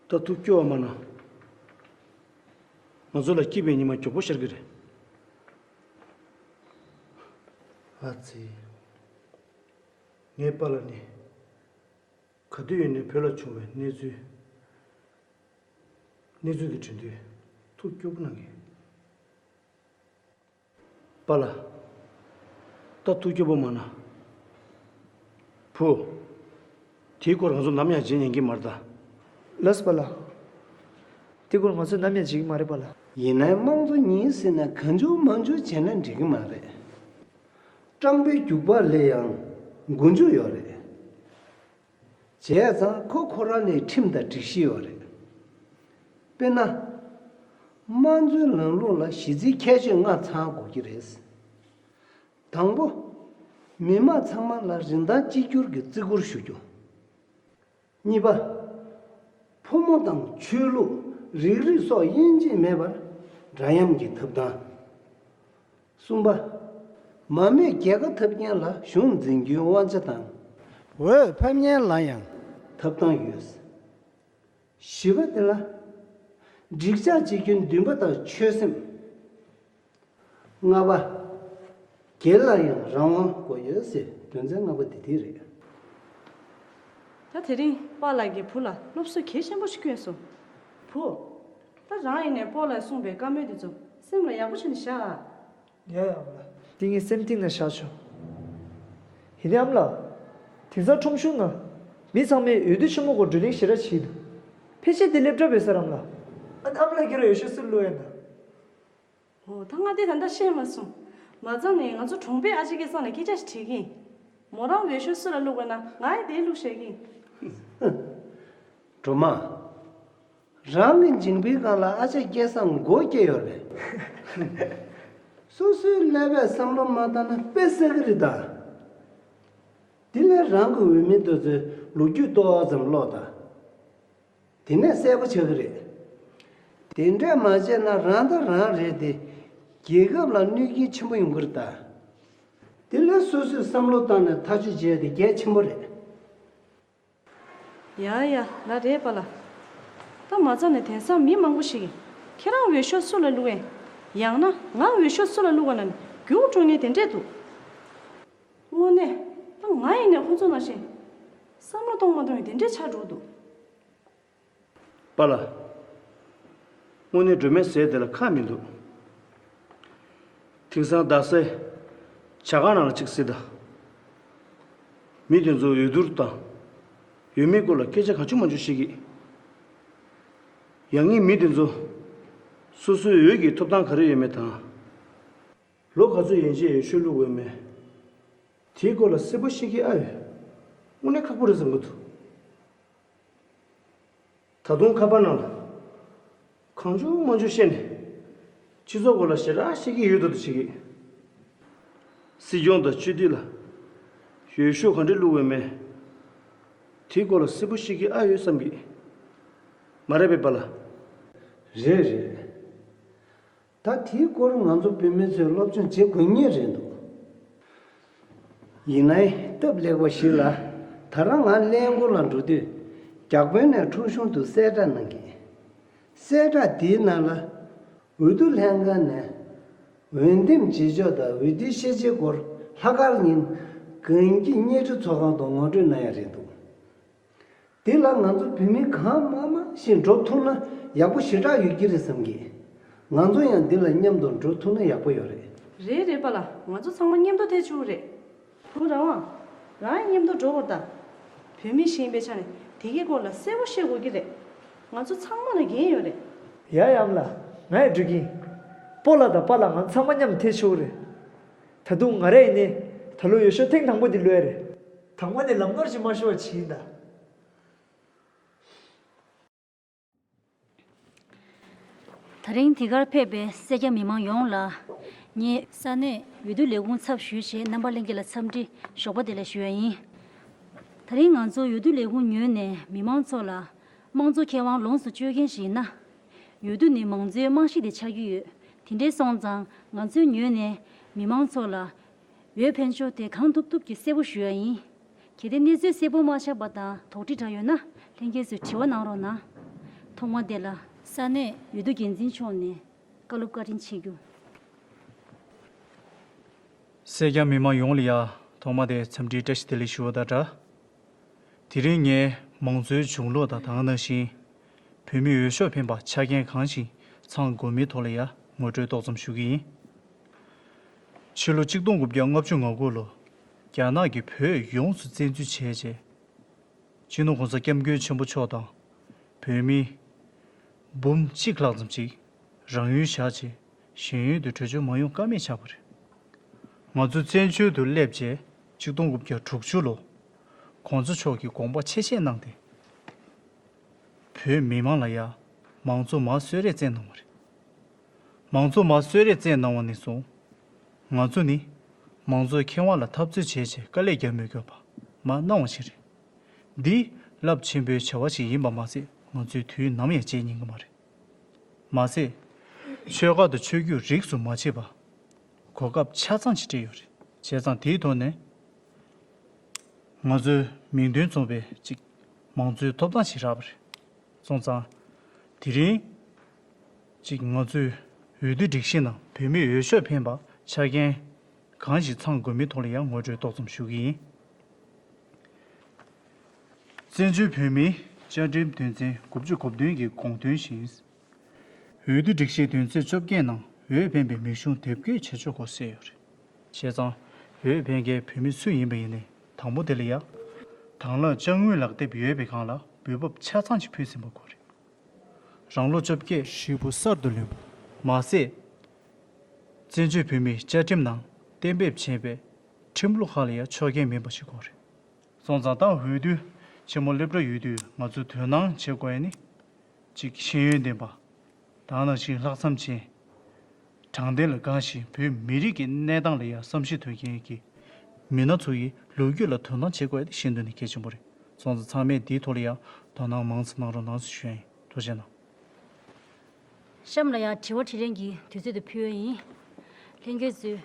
ད་ཐུགས་སྐྱོ་བ་མ་གནང་། ང་ཚོ་ལ་སྐྱིད་པའི་ཉི་མ་མགྱོགས་པོ་ཤར་གྱི་རེད། ཨ་ཙི། ངའི་པཱ་ལགས་ནི་ག་དུས་ཡིན་ནའི་བོད་ལ་བྱུང་བའི་གནས་ཚུལ། གནས་ཚུལ་དེ་དྲན་དུས་ཐུགས་སྐྱོ་པོ་གནང་གི། པཱ་ལགས། ད་ཐུགས་སྐྱོ་པོ་མ་གནང་། བུ། དེའི་སྐོར་ང་ཚོ་ནམ་ཡང་བརྗེད་ཉན་གྱི་མ་རེད་ད། ལགས་སོ་པཱ་ལགས། དེའི་སྐོར་ང་ཚོ་ནམ་ཡང་བརྗེད་ཀྱི་མ་རེད་པཱ་ལགས། ཡིན་ནའི་དམངས་གཙོ་ཡིན་ཟེར་ནས་གང་བྱུང་མང་བྱུང་བྱས་ན་འགྲིག་གི་མ་རེད། སྤྲང་པོའི་རྒྱུག་པ་ལས་ཡང་མགོ་མཇུག་ཡོད་རེད། བྱས་ཙང་ཁོ་ཁོ་རང་ལ་ཁྲིམས་དང་སྒྲིག་གཞི་ཡོད་རེད། དཔེར་ན། དམངས་གཙོའི་ལམ་ལུགས་ལ་གཞི་རྩའི་ཁྱད་ཆོས་ལྔ་ཚང་དགོས་ཀྱི་རེད། དང་པོ། མི་དམངས་ཚང་མ་ལ་རིན་ཐང་གཅིག་གྱུར་གྱི་བརྩི་བཀུར་ཞུ་རྒྱུ། གཉིས་པ། ཕོ་མོ་དང་ཆོས་ལུགས་རིགས་རུས་སོགས་དབྱེ་འབྱེད་མེད་པར་འདྲ་མཉམ་གྱི་ཐོབ་ཐང་། གསུམ་པ། མ་རྨོས་རྒྱལ་ཁ་ཐོབ་མཁན་ལ་གཞུང་འཛིན་རྒྱུའི་དབང་ཆ་དང་། འོས་འཕེན་མཁན་ལ་ཡང་ཐོབ་ཐང་ཡོད། བཞི་པ་དེ་ལ། འགྲིག་ཆགས་བྱེད་རྒྱུའི་འདུན་པ་དང་ཆོད་སེམས། ལྔ་པ། སྒེར་ལ་ཡང་རང་དབང་དགོས་ཡོད་ཟེར་དོན་ཚན་ལྔ་པ་དེ་དེ་རེད། ད་དེ་རིང་པཱ་ལགས་ཀྱིས་བུ་ལ་སློབ་གསོ་གལ་ཆེན་པོ་ཞིག་བསྐྱོན་སོང་། བུ། ད་རང་ཡིན་ནས་སྤོ་ལགས་གསུངས་པའི་བཀའ་མོལ་དེ་ཚོ་སེམས་ལ་ཡག་པོ་བྱས་ནས་བཞག་ཨ། ཡ་ཡ་ཨ་མ་ལགས། འདི་ངའི་སེམས་གཏིང་ན་བཞག་ཆོག་ཡིན་ནའི་ཨ་མ་ལགས། དེང་སང་ཁྲོམ་གཞུང་ནང་མི་ཚང་མས་འོས་བསྡུ་ཆེན་མོ་སྐོར་བགྲོ་གླེང་ཞེ་དྲག་བྱེད་འདུག་ཕལ་ཆེར་དེ་སླེབས་གྲབས་ཡོད་ས་རེད་ཨ་མ་ལགས། ཨ་ནི་ཨ་མ་ལགས་ཁྱེད་རང་འོས་ཤོག་སུ་ལ་བླུགས་ཡོད་ན། འོ་ད་ང་དེ་ད་ལྟ་ཤེས་མ་སོང་། མ་རྩ་ནས་ང་ཚོ་གྲོང་པའི་ཨ་ཅེ་སྐལ་བཟང་ལ་སྐད་ཆ་ཞིག་དྲིས་ཀྱིན། མོ་རང་འོས་ཤོག་སུ་ལ་བླུགས་དགོས་ན་ང་ཡི་དེ་བླུགས་བཞག་གིན། སྒྲོལ་མ། རང་གི་མཇིང་པའི་སྒང་ལ་ཨ་ཅེ་སྐལ་བཟང་མགོ་སྐྱེས་ཡོད་རེད། སོ་སོའི་ཀླད་པས་བསམ་བློ་མ་བཏང་ན་དཔེ་བསགས་ཀྱི་རེད་ད། དེ་ལས་རང་གི་འོས་མི་དེ་ཚོའི་ལོ་རྒྱུས་ཏོག་ཙམ་ཀློག་དང་། དེ་ནས་གསལ་པོ་ཆགས་ཀྱི་རེད། དེ་འདྲས་མ་བྱས་ན་རང་ད་རང་རེད་དེ། རྒྱལ་ཁབ་ལ་གནོད་སྐྱོན་ཆེན་པོ་ཡོང་གི་རེད་ད། དེ་ལས་སོ་སོས་བསམ་བློ་བཏང་ནས་ཐག་གཅོད་བྱས་དེ་གལ་ཆེན་པོ་རེད། ཡ་ཡ་ལགས་རེད་པཱ་ལགས། ད་མ་རྩ་ནས་དེང་སང་མི་མང་པོ་ཞིག་གིས་ཁྱེད་རང་འོས་ཤོག་སུ་ལ་བླུགས་ཡིན། ཡང་ན་ང་འོས་ཤོག་སུ་ལ་བླུགས་པ་ན་རྒྱུགས་འགྲོ་མཁན་དེ་འདྲས་འདུག་དངོས་གནས་ད་ང་ཡིན་ནའི་ཁོ་ཚོ་ནང་བཞིན་བསམ་བློ་གཏོང་མ་གཏོང་ཡིན་དེ་འདྲས་ཆགས་འགྲོ་འདུག་པཱ་ལགས། དངོས་གནས་སྒྲོལ་མའི་ཟས་དེ་ལ་ཁག་མི་འདུག་དེང་སང་རྡ་སའི་ཇ་ཁང་ནང་ལ་གཅིག་གཟིགས་དང་། མི་དེ་ཚོ་འོས་བསྡུར་དང་། འོས་མིའི་སྐོར་ལ་སྐད་ཆ་གང་བྱུང་མང་བྱུང་བཤད་ཀྱི། ཡང་སྙིང་མི་དེ་ཚོ་སོ་སོའི་འོས་ཀྱི་ཐོབ་ཐང་ག་རེ་ཡོད་མེད་དང་། ལོ་ག་ཚོད་ཡན་ཆད་འོས་ཤོག་བླུགས་དགོས་མེད། དེའི་སྐོར་ལ་གསལ་པོ་བཤད་ཀྱི་ཨ་ཡོད། དངོས་གནས་ཁག་པོ་རེད་བསམ་གྱི་འདུག་ད་དུང་ཁ་པར་ནང་ལ་གང་བྱུང་མང་བྱུང་བཤད་ནས་སྤྱི་ཚོགས་སྐོར་ལ་ཞེ་དྲག་བཤད་ཀྱི་ཡོད་འདུག་ད་བྱེད་ཀྱི། སྲིད་སྐྱོང་དང་སྤྱི་འཐུས་ལ་འོས་ཤོག་ག་འདྲས་བླུགས་དགོས་མེད། དེའི་སྐོར་ལ་གསལ་པོ་བཤད་ཀྱི་ཨ་ཡོད་བསམ་གྱི། མ་རེད་པས་པཱ་ལགས། རེད་རེད། ད་དེའི་སྐོར་ང་ཚོ་བོད་མི་ཚོས་སློབ་སྦྱོང་བྱེད་དགོས་ངེས་རེད་འདུག་ཡིན་ནའི་སྟབས་ལེགས་པ་ཞིག་ལ་ད་རང་ང་ཀླད་ཀོར་ལ་འགྲོ་དུས་རྒྱ་དཔོན་ནས་ཁྲོམ་གཞུང་དུ་གསལ་བསྒྲགས་གནང་གི། གསལ་བསྒྲགས་དེའི་ནང་ལ་འོས་བསྡུ་ལྷན་ཁང་ནས་འོས་འདེམས་བྱེད་ཕྱོགས་དང་འོས་བསྡུའི་ཤེས་བྱའི་སྐོར་ལྷག་དཀར་ཉིན་གངས་སྐྱིད་བརྙན་འཕྲིན་ཚོགས་ཁང་དུ་ངོ་སྤྲོད་གནང་ཡ་རེད་འདུག་དེ་ལ་ང་ཚོ་བོད་མི་གང་མང་མང་ཞིག་འགྲོ་ཐུབ་ན་ཡག་པོ་ཞེ་དྲག་ཡོད་ཀྱི་རེད་བསམ་གི། ང་ཚོ་ཡང་འདི་ལ་མཉམ་དུ་འགྲོ་ཐུབ་ན་ཡག་པོ་ཡོད་རེད། རེད་རེད་པཱ་ལགས། ང་ཚོ་ཚང་མ་མཉམ་དུ་ཐད་ཆོག་གི་རེད། བུ་རང་དབང་། རང་ཡང་མཉམ་དུ་འགྲོ་དགོས་ད། བོད་མི་ཞིག་ཡིན་པའི་ཆ་ནས་དེ་གའི་སྐོར་ལ་གསལ་པོ་བཤད་དགོས་ཀྱི་རེད། ང་ཚོ་ཚང་མ་ལ་འགན་ཡོད་རེད། ཡ་ཡ་ཨ་མ་ལགས། ང་ཡང་འགྲོ་གི་ཡིན། སྤོ་ལགས་དང་པཱ་ལགས་ང་ཚང་མ་མཉམ་དུ་ཐད་ཆོག་གི་རེད། ད་དུང་ང་རང་ཡིན་ནའི་ད་ལོ་འོས་ཤོག་ཐེངས་དང་པོ་འདི་བླུགས་ཡ་རེད། དང་པོ་ནས་ལམ་ནོར་ཞིག་མ་ཤོར་བ་བྱེད་ཡིན་ད། ད་རིང་འདི་གར་ཕེབས་པའི་སེར་སྐྱ་མི་མང་ཡོངས་ལ་ ངས་ས་གནས་འོས་བསྡུ་ལས་ཁུངས་ཚབ་ཞུས་བྱས་རྣམ་པ་ལྷན་རྒྱས་ལ་འཚམས་འདྲི་ཞོགས་པ་བདེ་ལེགས་ཞུ་ཡ་ཡིན། དེ་རིང་ང་ཚོ་འོས་བསྡུ་ལས་ཁུངས་ངོས་ནས་མི་མང་ཚོ་ལ་དམངས་གཙོ་ཁེ་དབང་ལོངས་སུ་སྤྱོད་མཁན་ཞིག་ཡིན་ན། འོས་བསྡུ་ནི་མང་གཙོའི་རྨང་གཞི་དེ་ཆགས་ཀྱི་ཡོད། དེ་འདྲའི་སོང་ཙང་ང་ཚོའི་ངོས་ནས་མི་མང་ཚོ་ལ་འོས་འཕེན་ཕྱོགས་དེ་གང་ཐུབ་ཐུབ་ཀྱིས་གསལ་པོ་ཞུ་ཡ་ཡིན། གལ་ཏེ་གནས་ཚུལ་གསལ་པོ་མ་ཆགས་པ་དང་དོགས་འདྲི་འདྲ་ཡོད་ན་ལྷན་རྒྱས་ཚོས་དྲི་བ་གནང་རོགས་གནང་། ཐོག་མ་དེ་ལ་ས་གནས་འོས་བསྡུ་འགན་འཛིན་མཆོག་ནས་བཀའ་སློབ་བཀའ་དྲིན་ཆེ་རྒྱུ། སེར་སྐྱ་མི་མང་ཡོངས་ལ་ཡ་ཐོག་མ་དེ་འཚམས་འདྲིའི་བཀྲ་ཤིས་བདེ་ལེགས་ཞུ་བ་དང་སྦྲགས། དེ་རིང་ངས་མང་གཙོའི་གཞུང་ལུགས་དང་དེ་ནང་བཞིན་བོད་མིའི་འོས་ཤོག་འཕེན་པ་ཆ་རྐྱེན་གང་ཞིག་ཚང་དགོས་མིན་ཐོག་ལ་ཡ་ངོ་སྤྲོད་ཏོག་ཙམ་ཞུ་གི་ཡིན། ཕྱི་ལོ་ཆིག་སྟོང་དགུ་བརྒྱ་ལྔ་བཅུ་ང་དགུ་ལོ་རྒྱ་ནག་གིས་བོད་ཡོངས་སུ་བཙན་འཛུལ་བྱས་རྗེས། སྤྱི་ནོར་༸གོང་ས་༸སྐྱབས་མགོན་ཆེན་པོ་མཆོག་དང་བོད་མི་འབུམ་གཅིག་ལྷག་ཙམ་ཞིག་རང་ཡུལ་བཞག་རྗེས་གཞན་ཡུལ་དུ་བྲོས་བྱོལ་མ་ཡོང་ཀ་མེད་ཆགས་པ་རེད། ང་ཚོ་བཙན་བྱོལ་དུ་སླེབས་རྗེས་ཆིག་སྟོང་དགུ་བརྒྱ་དྲུག་ཅུ་ལོ་༸གོང་ས་མཆོག་གིས་དགོངས་པ་ཆེ་བཞེས་གནང་སྟེ། བོད་མི་མང་ལ་ཡ་མང་གཙོ་མར་གསོལ་རས་བསྩལ་གནང་བ་རེད། མང་གཙོ་མར་གསོལ་རས་བསྩལ་གནང་བ་ནས་བཟུང་། ང་ཚོ་ནི་མང་གཙོའི་ཁེ་དབང་ལ་འཐབ་རྩོད་བྱས་རྗེས་དཀའ་ལས་བརྒྱབ་མི་དགོས་པ་མར་གནང་བ་ཞིག་རེད། འདི་རླབས་ཆེན་པོའི་བྱ་བ་ཞིག་ཡིན་པ་མ་ཟད་ང་ཚོས་དུས་ནམ་ཡང་བརྗེད་ཉན་གྱི་མ་རེད། མ་ཟད། ཆོལ་ཁ་དང་ཆོས་བརྒྱུད་རིས་སུ་མ་ཕྱེ་བར་གོ་སྐབས་ཆ་ཚང་ཞིག་སྤྲད་ཡོད་རེད། བྱས་ཙང་དེའི་ཐོག་ནས་ང་ཚོའི་མིང་དོན་མཚུངས་པའི་ཅིག་མང་གཙོའི་ཐོབ་ཐང་ཞིག་རག་པ་རེད། སོང་ཙང་དེ་རིང་ཅིག་ང་ཚོའི་འོས་བསྡུ་སྒྲིག་གཞི་ནང་བོད་མིའི་འོས་ཤོག་འཕེན་པ་ཆ་རྐྱེན་གང་ཞིག་ཚང་དགོས་མིན་ཐོག་ལ་ཡང་ངོ་སྤྲོད་ཏོག་ཙམ་ཞུ་གི་ཡིན། བཙན་བྱོལ་བོད་མིའི་བཅའ་ཁྲིམས་དོན་ཚན་དགུ་བཅུ་གོ་བདུན་གྱི་དགོངས་དོན་བཞིན། འོས་བསྡུ་སྒྲིག་གཞིའི་དོན་ཚན་བཅོ་བརྒྱད་ནང་འོས་འཕེན་པའི་མིང་གཞུང་དེབ་སྐྱེལ་བྱེད་ཆོག་སྐོར་གསལ་ཡོད་རེད། བྱས་ཙང་འོས་འཕེན་མཁན་བོད་མི་སུ་ཡིན་པ་ཡིན་ནའི་དང་པོ་དེ་ལ་ཡ། དང་བླངས་དཔྱ་དངུལ་ལག་དེབ་ཡོད་པའི་སྒང་ལ་འབུལ་འབབ་ཆ་ཚང་ཞིག་ཕུལ་ཟིན་པ་དགོས་རེད། རང་ལོ་བཅོ་བརྒྱད་ཧྲིལ་པོ་གསར་དུ་ལོན་པ། མ་ཟད། བཙན་བྱོལ་བོད་མིའི་བཅའ་ཁྲིམས་ནང་གཏན་འབེབས་བྱས་པའི་ཁྲིམས་ལུགས་ཁག་ལ་ཡང་ཕྱོགས་འགལ་མིན་པ་ཞིག་དགོས་རེད། སོང་ཙང་ད་འོས་བསྡུ་ཆེན་མོ་སླེབས་འགྲོ་ཡོད་དུས་ང་ཚོས་དོ་སྣང་བྱེད་དགོས་ཡ་ནི། གཅིག་ཤེས་ཡོན་ལྡན་པ། དེ་ནང་བཞིན་ལྷག་བསམ་ཅན། དྲང་བདེན་ལ་དགའ་ཞིང་བོད་མི་རིགས་ཀྱི་གནས་སྟངས་ལ་ཡང་བསམ་ཤེས་ཐོན་མཁན་གྱི་མི་སྣ་ཚོ་ཡི་ལོ་རྒྱུས་ལ་དོ་སྣང་བྱེད་དགོས་ཡ་དེ་ཤིན་ཏུ་ནས་གལ་ཆེན་པོ་རེད། སོང་ཙང་ཚང་མས་འདིའི་ཐོག་ལ་ཡང་དོ་སྣང་མང་ཙམ་གནང་རོགས་གནང་ཞེས་ཞུ་ཡ་ཡིན། ཐུགས་རྗེ་གནང་། གཤམ་ལ་ཡང་དྲི་བ་དྲིས་ལན་གྱི་དུས་ཚོད་དུ་ཕུལ་བ་ཡིན། ལྷན་རྒྱས་ཚོས་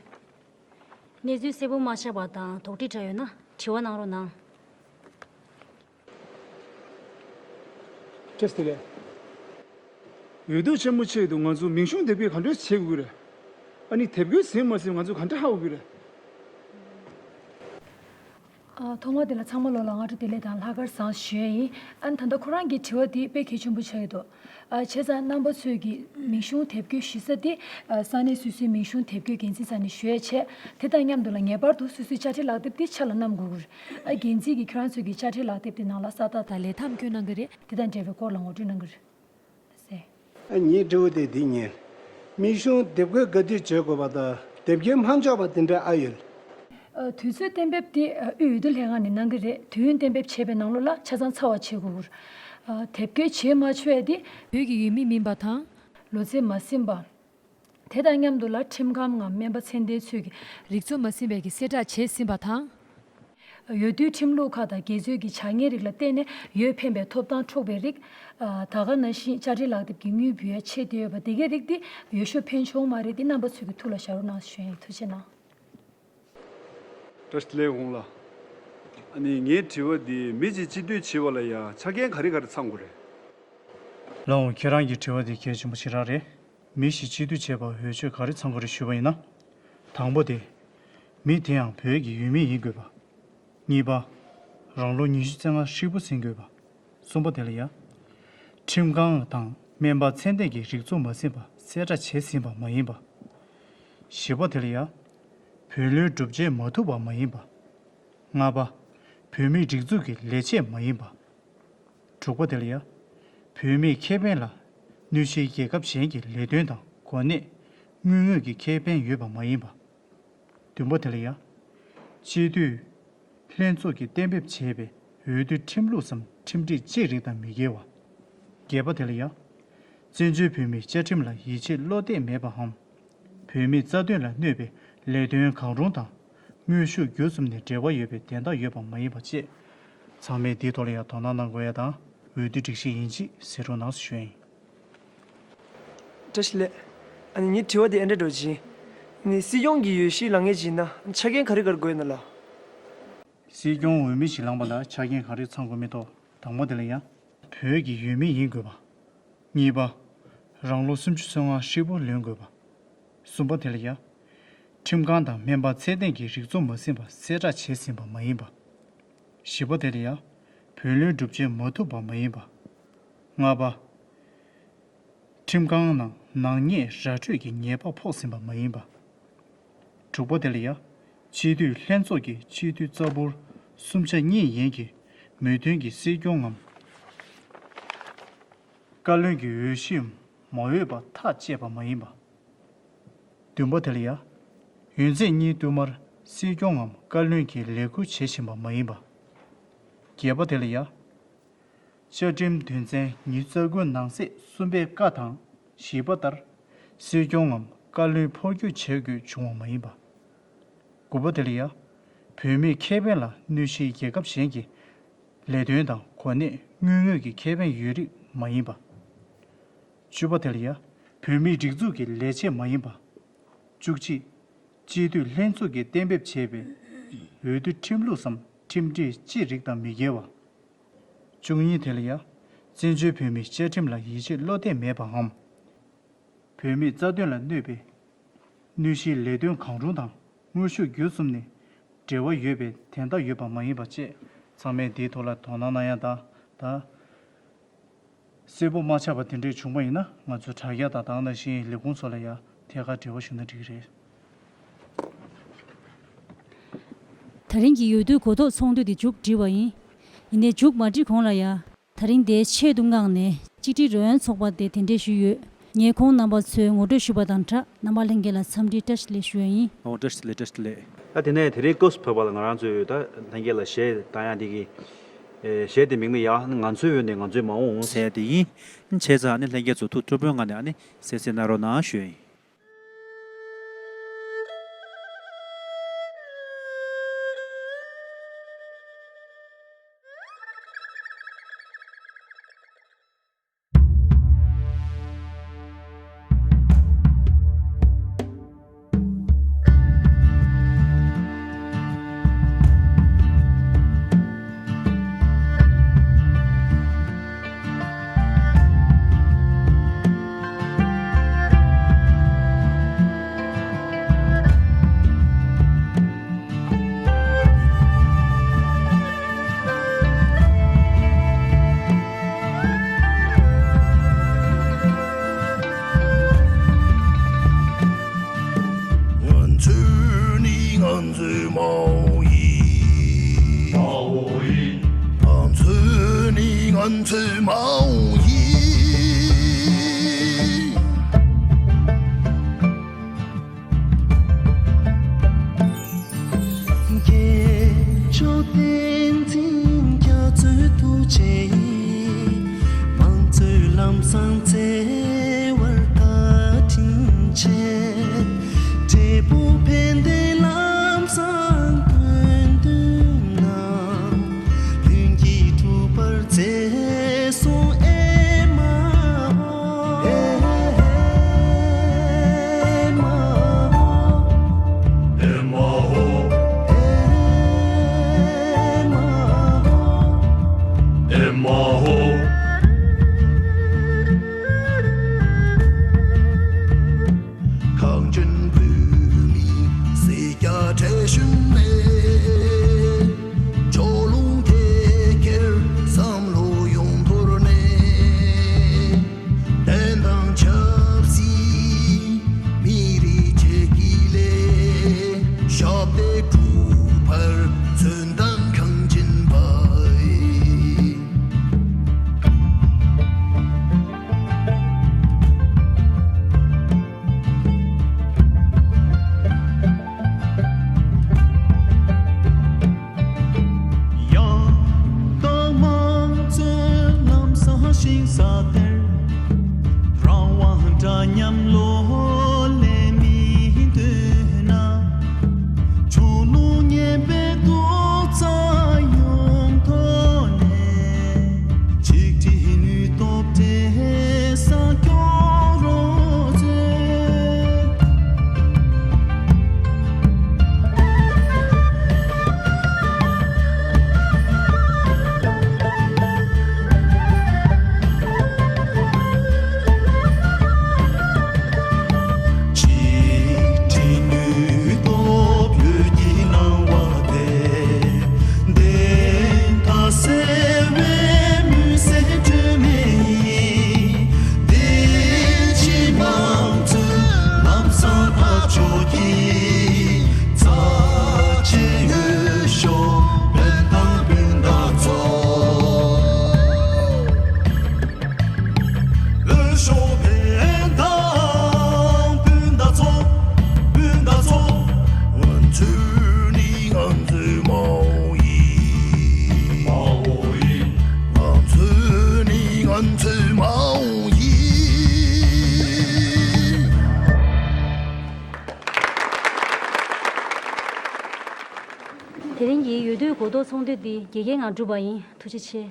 གནས་ཚུལ་གསལ་པོ་མ་ཆགས་པ་དང་དོགས་འདྲི་འདྲ་ཡོད་ན་དྲི་བ་གནང་རོགས་གནང་། བཀྲ་ཤིས་བདེ་ལེགས། འོས་བསྡུ་ཆེན་མོ་ཆེད་དུ་ང་ཚོ་མིང་གཞུང་དེབ་སྐྱེལ་ག་འདྲས་བྱེད་དགོས་ཀྱི་རེད། ཨ་ནི་དེབ་སྐྱེལ་ཟིན་མ་ཟིན་ང་ཚོས་ག་འདྲས་ཧ་གོ་གི་རེད། ཨ། ཐོག་མ་དེ་ལ་ཚང་མ་ལོ་ལ་སྔ་དྲོ་བདེ་ལེགས་དང་ལྷག་དཀར་བཟང་ཞུ་ཡ་ཡིན། ཨ་ནི་ད་ལྟ་ཁོ་རང་གི་དྲི་བ་དེ་དཔེ་གལ་ཆེན་པོ་ཆགས་ཀྱི་འདུག་ཨ། བྱས་ཙང་རྣམ་པ་ཚོས་ཀྱི་མིང་གཞུང་དེབ་སྐྱེལ་ཞུ་ས་དེ། ཨ། ས་གནས་སོ་སོའི་མིང་གཞུང་དེབ་སྐྱེལ་འགན་འཛིན་ས་ནས་ཞུ་ཡ་བྱས། དེ་དང་མཉམ་དུ་ལ་ངེས་པར་དུ་སོ་སོའི་དཔྱ་ཁྲལ་ལག་དེབ་དེ་ཕྱག་ལ་བསྣམས་དགོས་ཀྱི་རེད། ཨ། འགན་འཛིན་གྱིས་ཁྱེད་རང་ཚོས་ཀྱི་དཔྱ་ཁྲལ་ལག་དེབ་དེ་ནང་ལ་ས་རྟགས་དང་ལས་ཐམ་བཀོད་གནང་གི་རེད། དེ་དང་འབྲེལ་བའི་སྐོར་ལ་ངོ་སྤྲོད་གནང་གི་རེད། ཨ། ངའི་དྲི་བ་དེ་འདི་ཡིན། མིང་གཞུང་དེབ་སྐྱེལ་ག་དུས་བྱེད་དགོས་པ་དང་དེབ་སྐྱེལ་མ་འཇོག་པ་དེ་འདྲ་ཨ་ཡོད། ཨ། དུས་ཚོད་གཏན་འབེབས་དེ་དབུས་འོས་བསྡུ་ལྷན་ཁང་ནས་གནང་གི་རེད། དུས་ཡུན་གཏན་འབེབས་བྱས་པའི་ནང་ལོགས་ལ་ཆ་ཚང་ཚར་བ་བྱེད་དགོས་ཀྱི་རེད། ཨ། དེབ་སྐྱེལ་བྱེད་མ་ཆོག་ཡ་དེ་བོད་ཀྱི་ཡུལ་མི་མིན་པ་དང་། ལོ་ཚད་མ་ཟིན་པ། དེ་དང་མཉམ་དུ་ལ་ཁྲིམས་ཁང་ངམ་སྨན་པ་ཚད་ལྡན་ཚོས་ཀྱི་རིག་མཛོད་མ་ཟིན་པའི་གི་གསལ་བསྒྲགས་བྱས་ཟིན་པ་དང་། འོས་བསྡུའི་ཁྲིམས་ལུགས་ཁག་དང་འགལ་འཛོལ་གྱི་བྱ་ངན་རིགས་ལ་བརྟེན་ནས་འོས་འཕེན་པའི་ཐོབ་ཐང་འཕྲོག་པའི་རིགས། ཨ། ད་ག་ནང་བཞིན་དཔྱ་ཁྲལ་ལག་དེབ་ཀྱི་དངུལ་འབུལ་ཡ་ཆད་བསྡད་ཡོད་པ་དེ་གའི་རིགས་དེ་འོས་ཤོག་འཕེན་ཆོག་མ་རེད་དེ། རྣམ་པ་ཚོས་ཀྱི་ཐུགས་ལ་བཞག་རོགས་གནང་ཞུ་ཡ་ཡིན། ཐུགས་རྗེ་གནང་། བཀྲ་ཤིས་བདེ་ལེགས་དགུང་ལ། ཨ་ནི་ངའི་དྲི་བ་འདི་མི་གཅིག་སྤྱི་འཐུས་བྱེད་པ་ལ་ཡང་ཆ་རྐྱེན་ག་རེ་ག་རེ་ཚང་དགོས་རེད། ལགས་འོང་། ཁྱེད་རང་གི་དྲི་བ་འདི་གལ་ཆེན་པོ་ཞེ་དྲག་རེད། མི་ཞིག་སྤྱི་འཐུས་བྱེད་པར་འོས་ཆོས་ག་རེ་ཚང་དགོས་རེད་ཞུས་པ་ཡིན་ན། དང་པོ་དེ། མི་དེ་ཡང་བོད་ཀྱི་ཡུལ་མི་ཡིན་དགོས་པ། གཉིས་པ། རང་ལོ་ཉི་ཤུ་རྩ་ལྔ་ཧྲིལ་པོ་ཟིན་དགོས་པ། གསུམ་པ་དེ་ལ་ཡ། ཁྲིམས་ཁང་དང་སྨན་པ་ཚད་ལྡན་གྱི་རིག་མཛོད་མ་ཟིན་པ་གསལ་བསྒྲགས་བྱས་ཟིན་པ་མ་ཡིན་པ། བཞི་པ་དེ་ལ་ཡ། བུ་ལོན་སྒྲུབ་བྱེད་མ་ཐུབ་པ་མ་ཡིན་པ། ལྔ་པ། བོད་མིའི་སྒྲིག་འཛུགས་ཀྱི་ལས་བྱེད་མ་ཡིན་པ། དྲུག་པ་དེ་ལ་ཡ། བོད་མིའི་ཁེ་ཕན་ལ་གནོད་གཞིའི་རྒྱལ་ཁབ་གཞན་གྱི་ལས་དོན་དང་གོ་གནས། དངུལ་དངོས་ཀྱི་ཁེ་ཕན་ཡོད་པ་མ་ཡིན་པ། བདུན་པ་དེ་ལ་ཡ། སྤྱི་འཐུས་ལྷན་ཚོགས་ཀྱིས་གཏན་འབེབས་བྱས་པའི་འོས་བསྡུ་ཁྲིམས་ལུགས་སམ་ཁྲིམས་སྒྲིག་བཅས་རིགས་དང་མི་འགལ་བ། བརྒྱད་པ་དེ་ལ་ཡ། བཙན་བྱོལ་བོད་མིའི་བཅའ་ཁྲིམས་ལ་ཡིད་ཆེས་བློ་གཏད་མེད་པའམ། བོད་མིའི་རྩ་དོན་ལ་གནོད་པའི་ལས་དོན་གང་རུང་དང་། དངོས་ཤུགས་བརྒྱུད་གསུམ་ནས་འབྲེལ་བ་ཡོད་པའི་དན་རྟགས་ཡོད་པ་མ་ཡིན་པ་བཅས། ཚང་མས་འདིའི་ཐོག་ལ་ཡང་དོ་སྣང་གནང་དགོས་ཡ་དང་། འོས་བསྡུ་སྒྲིག་གཞི་ཡིན་གཅིག་གཟིགས་རོགས་གནང་ཞུ་ཡ་ཡིན། བཀྲ་ཤིས་བདེ་ལེགས། ཨ་ནི་ངའི་དྲི་བ་དེ་ཨེ་འདྲ་འདྲ་ཅིག་ཡིན། ནི་སྲིད་སྐྱོང་གི་འོས་གཞིར་ལངས་མཁན་ཅིག་ཡིན་ན་ཆ་རྐྱེན་ག་རེ་ག་རེ་དགོས་ཡོད་ན་ལགས། སྲིད་སྐྱོང་འོས་མི་ཞིག་ལངས་པ་ལ་ཆ་རྐྱེན་ག་རེ་ཚང་དགོས་མིན་ཐོག་དང་པོ་དེ་ལ་ཡ། བོད་ཀྱི་ཡུལ་མི་ཡིན་དགོས་པ། གཉིས་པ། རང་ལོ་སུམ་ཅུ་སོ་ལྔ་ཧྲིལ་པོ་ལོན་དགོས་པ། གསུམ་པ་དེ་ལ་ཡ། ཁྲིམས་ཁང་དང་སྨན་པ་ཚད་ལྡན་གྱི་རིགས་ཚོགས་མ་ཟིན་པ་གསལ་བསྒྲགས་བྱས་ཟིན་པ་མ་ཡིན་པ། བཞི་པ་དེ་ལ་ཡ། བུ་ལོན་སྒྲུབ་བྱེད་མ་ཐུབ་པ་མ་ཡིན་པ། ལྔ་པ། ཁྲིམས་ཁང་ནང་ནག་ཉེས་ར་སྤྲོད་ཀྱི་ཉེས་པ་ཕོག་ཟིན་པ་མ་ཡིན་པ། དྲུག་པ་དེ་ལ་ཡ། སྤྱི་འཐུས་ལྷན་ཚོགས་ཀྱི་སྤྱི་འཐུས་རྩ་འབོར་གསུམ་ཆ་གཉིས་ཡན་གྱི་མོས་མཐུན་གྱིས་སྲིད་སྐྱོང་ངམ་བཀའ་བློན་གྱི་འོས་གཞིར་མ་འོས་པ་ཐག་བཅད་པ་མ་ཡིན་པ། བདུན་པ་དེ་ལ་ཡ། ཡོན་ཚད་གཉིས་བསྟུད་མར་སྲིད་སྐྱོང་ངམ་བཀའ་བློན་གྱིས་ལས་ཁུར་བྱེད་བཞིན་པ་མ་ཡིན་པ། བརྒྱད་པ་དེ་ལ་ཡ། བཅའ་ཁྲིམས་དོན་ཚན་ཉི་ཤུ་རྩ་དགུ་ནང་གསེས་གསུམ་པའི་ཀ་དང་བཞི་པ་ལྟར་སྲིད་སྐྱོང་ངམ་བཀའ་བློན་འཕོ་འགྱུར་བྱེད་དགོས་བྱུང་བ་མ་ཡིན་པ། དགུ་པ་དེ་ལ་ཡ། བོད་མིའི་ཁེ་ཕན་ལ་གནོད་གཞིའི་རྒྱལ་ཁབ་གཞན་གྱི་ལས་དོན་དང་གོ་གནས་དངུལ་དངོས་ཀྱི་ཁེ་ཕན་ཡོད་རིགས་མ་ཡིན་པ། བཅུ་པ་དེ་ལ་ཡ། བོད་མིའི་སྒྲིག་འཛུགས་ཀྱི་ལས་བྱེད་མ་ཡིན་པ། བཅུ་གཅིག་སྤྱི་འཐུས་ལྷན་ཚོགས་ཀྱིས་གཏན་འབེབས་བྱས་པའི་འོས་བསྡུ་ཁྲིམས་ལུགས་སམ་ཁྲིམས་སྒྲིག་ཅི་རིགས་དང་མི་འགལ་བ། བཅུ་གཉིས་དེ་ལ་ཡ། བཙན་བྱོལ་བོད་མིའི་བཅའ་ཁྲིམས་ལ་ཡིད་ཆེས་བློ་གཏད་མེད་པའམ། བོད་མིའི་རྩ་དོན་ལ་གནོད་པའི་གནོད་གཞིའི་ལས་དོན་གང་རུང་དང་དངོས་ཤུགས་བརྒྱུད་གསུམ་ནས་འབྲེལ་བ་ཡོད་པའི་དན་རྟགས་ཡོད་པ་མ་ཡིན་པ་བཅས་ཚང་མས་འདིའི་ཐོག་ལ་དོ་སྣང་གནང་ཡ་དང་། ད་གསལ་པོ་མ་ཆགས་པ་དེ་འདྲས་བྱུང་བ་ཡིན་ན་ང་ཚོའི་དྲ་རྒྱ་དང་དེ་ནང་བཞིན་ལས་ཁུངས་སོགས་ལ་ཡ་ཐད་ཀར་འབྲེལ་བ་ཞུ་ན་འགྲིག་གི་རེད། ད་རིང་གི་འོས་བསྡུའི་གོ་རྟོགས་ཚོགས་འདུ་འདི་མཇུག་བསྒྲིལ་བ་ཡིན། ཡིན་ནའི་མཇུག་མ་བསྒྲིལ་གོང་ལ་ཡ། ད་རིང་འདིའི་ཆེད་དུ་མངགས་ནས་གཅིག་སྒྲིལ་རོལ་དབྱངས་ཚོགས་པ་དེ་གདན་འདྲེན་ཞུས་ཡོད། ངས་ཁོང་རྣམ་པ་ཚོའི་ངོ་སྤྲོད་ཞུས་པ་དང་སྦྲགས་རྣམ་པ་ལྷན་རྒྱས་ལ་འཚམས་འདྲི་བཀྲ་ཤིས་བདེ་ལེགས་ཞུ་ཡ་ཡིན། ཨོ་བཀྲ་ཤིས་བདེ་ལེགས། བཀྲ་ཤིས་བདེ་ལེགས། ད་དེ་ནས་དེ་རིང་སྐབས་སུ་བབས་པ་ལ་ང་རང་ཚོས་ད་ལྷན་རྒྱས་ལ་གཞས་བཏང་ཡ་འདི་གི་ཨེ་གཞས་དེ་མིང་ལ་ཡ་ང་ཚོའི་འོས་ནས་ང་ཚོའི་མ་འོངས་ཟེར་ཡ་དེ་ཡིན། བྱས་ཙང་ཨ་ནི་ལྷན་རྒྱས་ཚོ་ཐུགས་སྤྲོ་པོའི་ངང་ནས་ཨ་ནི་གསན་གཟིགས་གནང་རོགས་གནང་ཞུ་ཡ་ཡིན། ང་ཚོ་ནི་ང་ཚོའི་མ་འོངས་ཡིན། མ་འོངས་ཡིན། ང་ཚོ་ནི་ང་ཚོའི་མ་འོངས་ཡིན། རྒྱལ་མཆོག་བསྟན་འཛིན་རྒྱ་མཚོའི་ཐུགས་རྗེ་ཡིས། དམངས་གཙོའི་ལམ་བཟང་བརྩེ་བར་བརྡ་འཕྲིན་བྱས། འབྲས་བུ་ཕན་བདེའི་ལམ་བཟང་སྟོན་དུས་ན། ལྷུན་གྱིས་གྲུབ་པར་མཛད་སོང་ཨེ་མ་ཧོ། ཨེ་མ་ཧོ། ཨེ་མ་ཧོ། ཨེ་མ་ཧོ། ཨེ་མ་ཧོ། གངས་ཅན་བོད་མིའི་སྲས་རྒྱལ་བྲལ་ཞུམ་མེད། ཕྱོགས་ལྷུང་དེ་ཁྱེར་བསམ་བློ་ཡོངས་དོར་ནས། བདེན་དང་ཆབ་སྲིད་མི་རིགས་ཆེད་ཀྱི་ལས། ཞབས་འདེགས་སྒྲུབ་པར་མཚོན་དང་གངས་ཅན་པ། ཡང་དག་དམངས་གཙོའི་ལམ་བཟང་ཞིང་ས་གཏེར། རང་དབང་འདྲ་མཉམ་ལོ་ལེགས་མི་ མདོ་ཚོགས་འདུ་འདི་དགེ་རྒན་ངང་གྲུབ་པ་ཡིན། ཐུགས་རྗེ་ཆེ།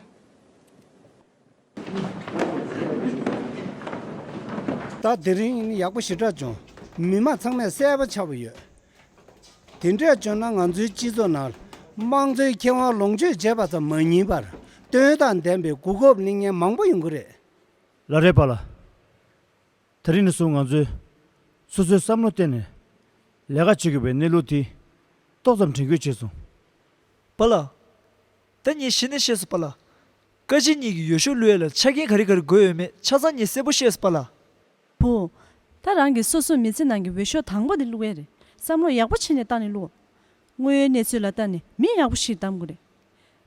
ད་དེ་རིང་ཡག་པོ་ཞེ་དྲག་བྱུང་། མི་མང་ཚང་མས་གསལ་པོ་ཆགས་པ་ཡོད། དེ་འདྲས་བྱུང་ན་ང་ཚོའི་སྤྱི་ཚོགས་ནང་དམངས་གཙོའི་ཁེ་དབང་ལོངས་སྤྱོད་བྱས་པ་ཙམ་མ་ཡིན་པར་དོན་དང་ལྡན་པའི་གོ་སྐབས་གླེང་མཁན་མང་པོ་ཡོང་གི་རེད། ལགས་རེད་པཱ་ལགས། དེ་རིང་ནས་བཟུང་ང་ཚོས་སོ་སོའི་བསམ་བློ་བཏོན་ནས་ལས་ཀ་བྱེད་དགོས་པའི་གནས་ལུགས་དེ་ཏོག་ཙམ་དྲན་སྐུལ་བྱས་སོང་། པཱ་ལགས། ད་ངས་གཞི་ནས་ཤེས་སོང་པཱ་ལགས། བཀའ་སྤྱི་གཉིས་ཀྱི་འོས་ཤོག་བླུག་ཡས་ལ་ཆ་རྐྱེན་ག་རེ་ག་རེ་དགོས་ཡོད་མེད་ཆ་ཚང་ངས་གསལ་པོ་ཤེས་སོང་པཱ་ལགས། བུ། ད་རང་གིས་སོ་སོའི་མི་ཚེ་ནང་གི་འོས་ཤོག་དང་པོ་དེ་བླུག་ཡས་རེད། བསམ་བློ་ཡག་པོ་བྱས་ནས་བཏང་ནས་བླུག་དངོས་ཡོད་གནས་ཚུལ་ལ་ལྟ་ནས་མི་ཡག་པོ་ཞིག་གདམ་དགོས་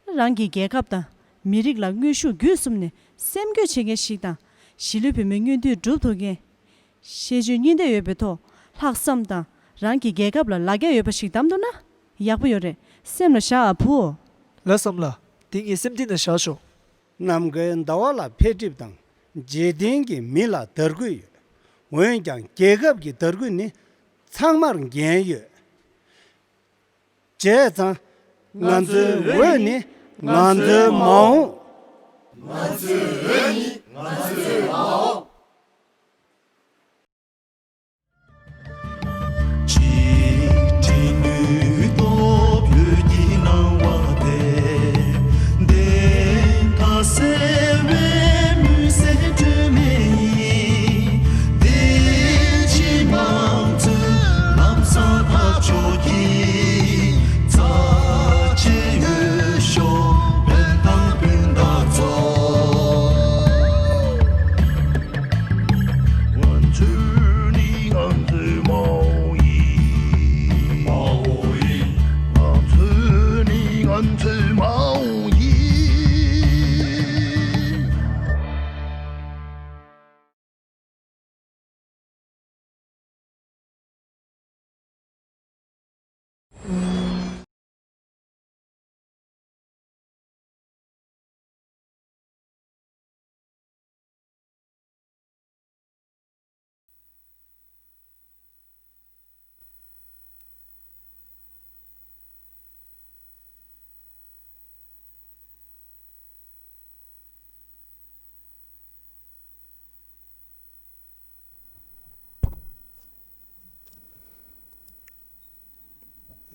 རེད། རང་གི་རྒྱལ་ཁབ་དང་མི་རིགས་ལ་དངོས་ཤུགས་བརྒྱུད་གསུམ་ནས་སེམས་འགུལ་བྱེད་མཁན་ཞིག་དང་། གཞིས་ལུས་བོད་མིའི་མངོན་འདོད་སྒྲུབ་ཐུབ་མཁན། ཤེས་འཇོན་གཉིས་ལྡན་ཡོད་པའི་ཐོག་ལྷག་བསམ་དང་རང་གི་རྒྱལ་ཁབ་ལ་ལ་རྒྱ་ཡོད་པ་ཞིག་གདམ་ཐུབ་ན་ཡག་པོ་ཡོད་རེད། སེམས་ལ་བཞག་ཨ་བུ། ལགས་སམ་ལགས། དེ་ངའི་སེམས་གཏིང་ན་བཞག་ཤོག་ནམ་མཁའི་ཟླ་བ་ལ་འཕེལ་འགྲིབ་དང་འཇིག་རྟེན་གྱི་མི་ལ་དར་རྒུད་ཡོད། འོན་ཀྱང་རྒྱལ་ཁབ་ཀྱི་དར་རྒུད་ནི་ཚང་མར་འགན་ཡོད། བྱས་ཙང་། ང་ཚོའི་འོས་ནི་ང་ཚོའི་མ་འོངས། ང་ཚོའི་འོས་ནི་ང་ཚོའི་མ་འོངས།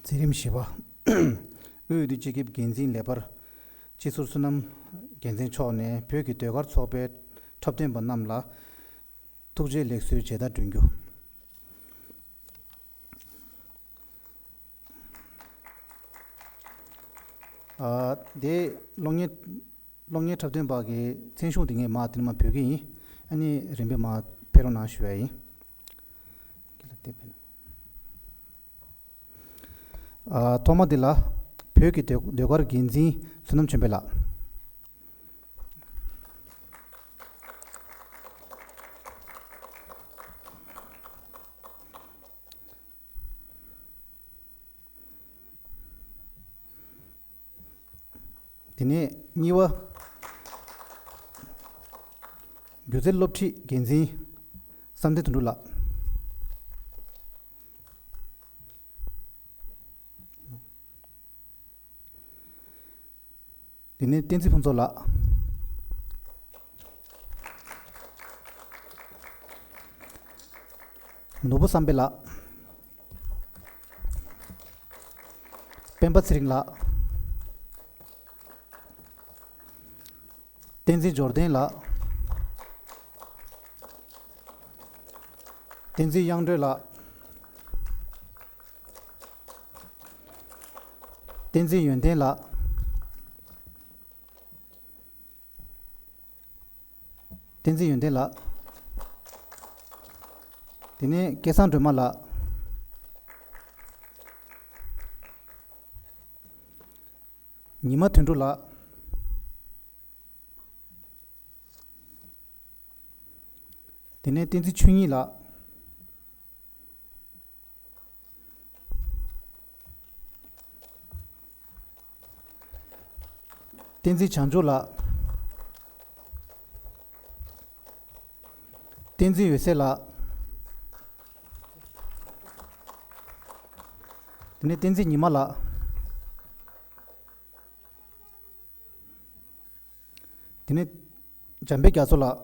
མཛད་རིམ་བཞི་པ། དབུས་འོས་བསྡུ་སྤྱི་ཁྱབ་འགན་འཛིན་ལས་འཕར་སྤྱི་ཟུར་བསོད་ནམས་རྒྱལ་མཚན་མཆོག་ནས་བོད་ཀྱི་ཟློས་གར་ཚོགས་པའི་འཁྲབ་སྟོན་པ་རྣམས་ལ་ཐུགས་རྗེ་ལེགས་གསོལ་མཇལ་དར་སྒྲོན་རྒྱུ། ཨ། དེ་གློག་བརྙན། གློག་བརྙན་འཁྲབ་སྟོན་པ་གི་མཚན་གཞུང་དེ་ངས་མར་དེ་ནས་མར་འབོད་ཀྱི་ཡིན། ཨ་ནི་རིམ་པས་མར་ཕེབས་རོགས་གནང་ཞུ་ཡ་ཡིན། ཨ། ཐོག་མ་དེ་ལ་བོད་ཀྱི་ཟློས་ཟློས་གར་འགན་འཛིན་བསོད་ནམས་ཆོས་འཕེལ་ལགས། དེ་ནས་གཉིས་པ། སྒྱུ་རྩལ་སློབ་ཁྲིད་འགན་འཛིན་བསམ་གཏན་དོན་གྲུབ་ལགས། དེ་ནས་བསྟན་འཛིན་ཕུན་ཚོགས་ལགས། ནོར་བུ་བསམ་འཕེལ་ལགས། སྤེན་པ་ཚེ་རིང་ལགས། བསྟན་འཛིན་འབྱོར་ལྡན་ལགས། བསྟན་འཛིན་དབྱངས་སྒྲོན་ལགས། བསྟན་འཛིན་ཡོན་ཏན་ལགས། བསྟན་འཛིན་ཡོན་ཏན་ལགས། དེ་ནས་སྐལ་བཟང་སྒྲོལ་མ་ལགས། ཉི་མ་དོན་གྲུབ་ལགས། དེ་ནས་བསྟན་འཛིན་ཆོས་ཉིད་ལགས། བསྟན་འཛིན་བྱང་ཆུབ་ལགས། བསྟན་འཛིན་འོད་ཟེར་ལགས། དེ་ནས་བསྟན་འཛིན་ཉི་མ་ལགས། དེ་ནས་འཇམ་དཔལ་རྒྱ་མཚོ་ལགས།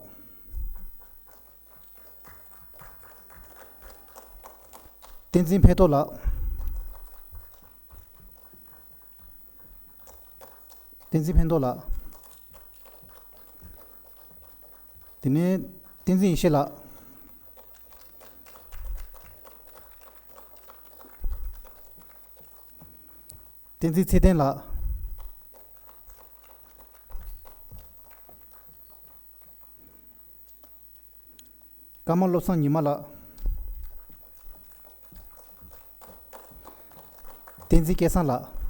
བསྟན་འཛིན་ཕན་ཐོགས་ལགས། བསྟན་འཛིན་ཕན་ཐོགས་ལགས། དེ་ནས་བསྟན་འཛིན་ཡེ་ཤེས་ལགས། བསྟན་འཛིན་ཚེ་བརྟན་ལགས། ཀརྨ་བློ་བཟང་ཉི་མ་ལགས། བསྟན་འཛིན་སྐལ་བཟང་ལགས།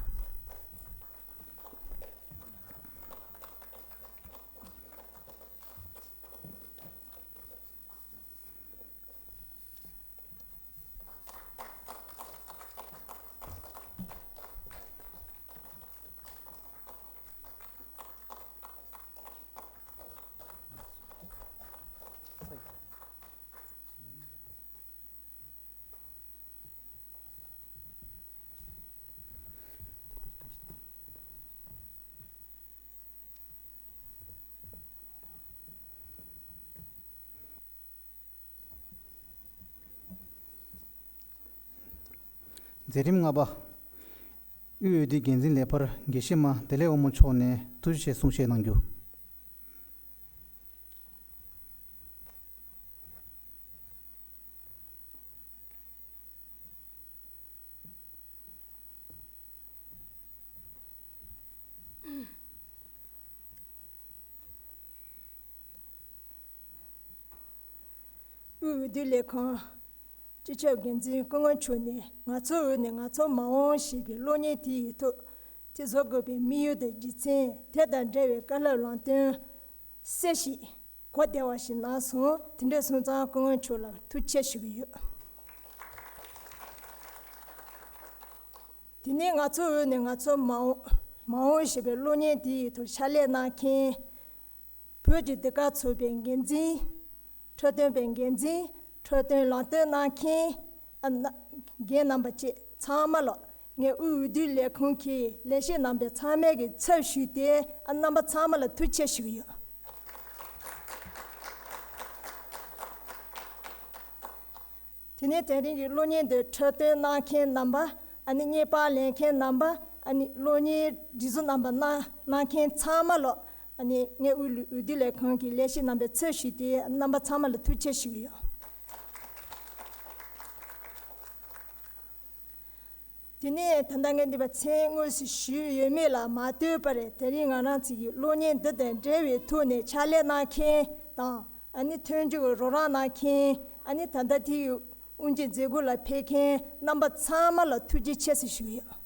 མཛད་རིམ་ལྔ་པ། དབུས་འོས་བསྡུའི་འགན་འཛིན་ལས་འཕར་དགེ་བཤེས་མ་བདེ་ལེགས་དབང་མོ་མཆོག་ནས་ཐུགས་རྗེ་ཆེ་གསུང་བཤད་གནང་རྒྱུ། དབུས་འོས་བསྡུ་ལས་ཁང་སྤྱི་ཁྱབ་འགན་འཛིན་སྐུ་ངོ་མཆོག་ནས་ང་ཚོའི་འོས་ནས་ང་ཚོ་མ་འོངས་ཞེས་པའི་གློག་བརྙན་དེ་ཡི་ཐོག་དེ་བཟོ་དགོས་པའི་དམིགས་ཡུལ་དང་རྒྱུ་མཚན། དེ་དང་འབྲེལ་བའི་བཀའ་སློབ་ལམ་སྟོན་གསལ་ཞིང་གོ་བདེ་བ་ཞིག་གནང་སོང་། དེ་འདྲ་སོང་ཙང་སྐུ་ངོ་མཆོག་ལ་ཐུགས་རྗེ་ཆེ་ཞུ་གི་ཡོད། དེ་ནས་ང་ཚོའི་འོས་ནས་ང་ཚོ་མ་འོངས་མ་འོངས་ཞེས་པའི་གློག་བརྙན་དེ་ཡི་ཐོག་ཕྱག་ལས་གནང་མཁན། བོད་ཀྱི་ཟློས་གར་ཚོགས་པའི་འགན་འཛིན། འཁྲབ་སྟོན་པའི་འགན་འཛིན། འཁྲབ་སྟོན་ལམ་སྟོན་གནང་མཁན། ཨ་ན། རྒན་རྣམ་པ་བཅས་ཚང་མ་ལ་ངས་དབུས་འོས་བསྡུ་ལས་ཁུངས་ཀྱི་ལས་བྱེད་རྣམ་པའི་ཚང་མའི་གི་ཚབ་ཞུས་ཏེ། ཨ་རྣམ་པ་ཚང་མ་ལ་ཐུགས་རྗེ་ཆེ་ཞུ་གི་ཡོད། དེ་ནས་དེ་རིང་གི་གློག་བརྙན་འདི་འཁྲབ་སྟོན་གནང་མཁན་རྣམ་པ། ཨ་ནི་བརྙན་པར་ལེན་མཁན་རྣམ་པ། ཨ་ནི་གློག་བརྙན་སྒྲིག་བཟོ་རྣམ་པ་གནང་གནང་མཁན་ཚང་མ་ལ། ཨ་ནི་ངས་དབུས་ལུ་འོས་བསྡུ་ལས་ཁང་གི་ལས་བྱེད་རྣམ་པའི་ཚབ་ཞུས་ཏེ་རྣམ་པ་ཚང་མ་ལ་ཐུགས་རྗེ་ཆེ་ཞུ་གི་ཡོད། དེ་ནས་ད་ལྟ་ངས་འདི་པ་མཚན་དངོས་སུ་ཞུས་ཡོད་མེད་ལ་མ་ལྟོས་པར། དེ་རིང་ང་རང་ཚོ་གི་གློག་བརྙན་འདི་དང་འབྲེལ་བའི་ཐོག་ནས་ཕྱག་ལས་གནང་མཁན་དང་། ཨ་ནི་མཐུན་འགྱུར་རོགས་རམ་གནང་མཁན། ཨ་ནི་ད་ལྟ་དེའི་དབུ་འབྱེད་མཛད་སྒོ་ལ་ཕེབས་མཁན་རྣམ་པ་ཚང་མ་ལ་ཐུགས་རྗེ་ཆེ་ཟེར་ཞུ་གི་ཡོད།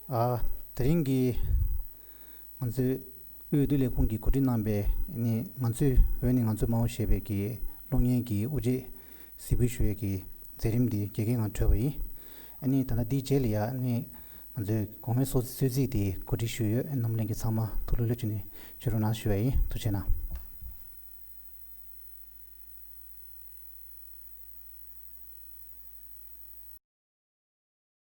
ཨ། དེ་རིང་གི་ང་ཚོའི་དབུས་འོས་བསྡུ་ལས་ཁུངས་ཀྱིས་གོ་སྒྲིག་གནང་པའི་ནི་ང་ཚོའི་འོས་ནི་ང་ཚོ་མ་འོངས་ཞེས་པའི་གི་གློག་བརྙན་གྱི་དབུ་འབྱེད་གཟིགས་འབུལ་ཞུ་བའི་གི་མཛད་རིམ་འདི་རྒྱལ་ཁའི་ངང་གྲོལ་བ་ཡིན། ཨ་ནི་ད་ལྟ་འདིའི་རྗེས་ལ་ཡ་ནི་ང་ཚོའི་གོང་མའི་གསོལ་ཚིགས་དེ་གོ་སྒྲིག་ཞུས་ཡོད། རྣམ་གླིང་གི་ཚང་མ་ཐུགས་ལྷོད་ལྷོད་བྱས་ནས་བྱོན་རོགས་གནང་ཞུ་བ་ཡིན། ཐུགས་རྗེ་གནང་།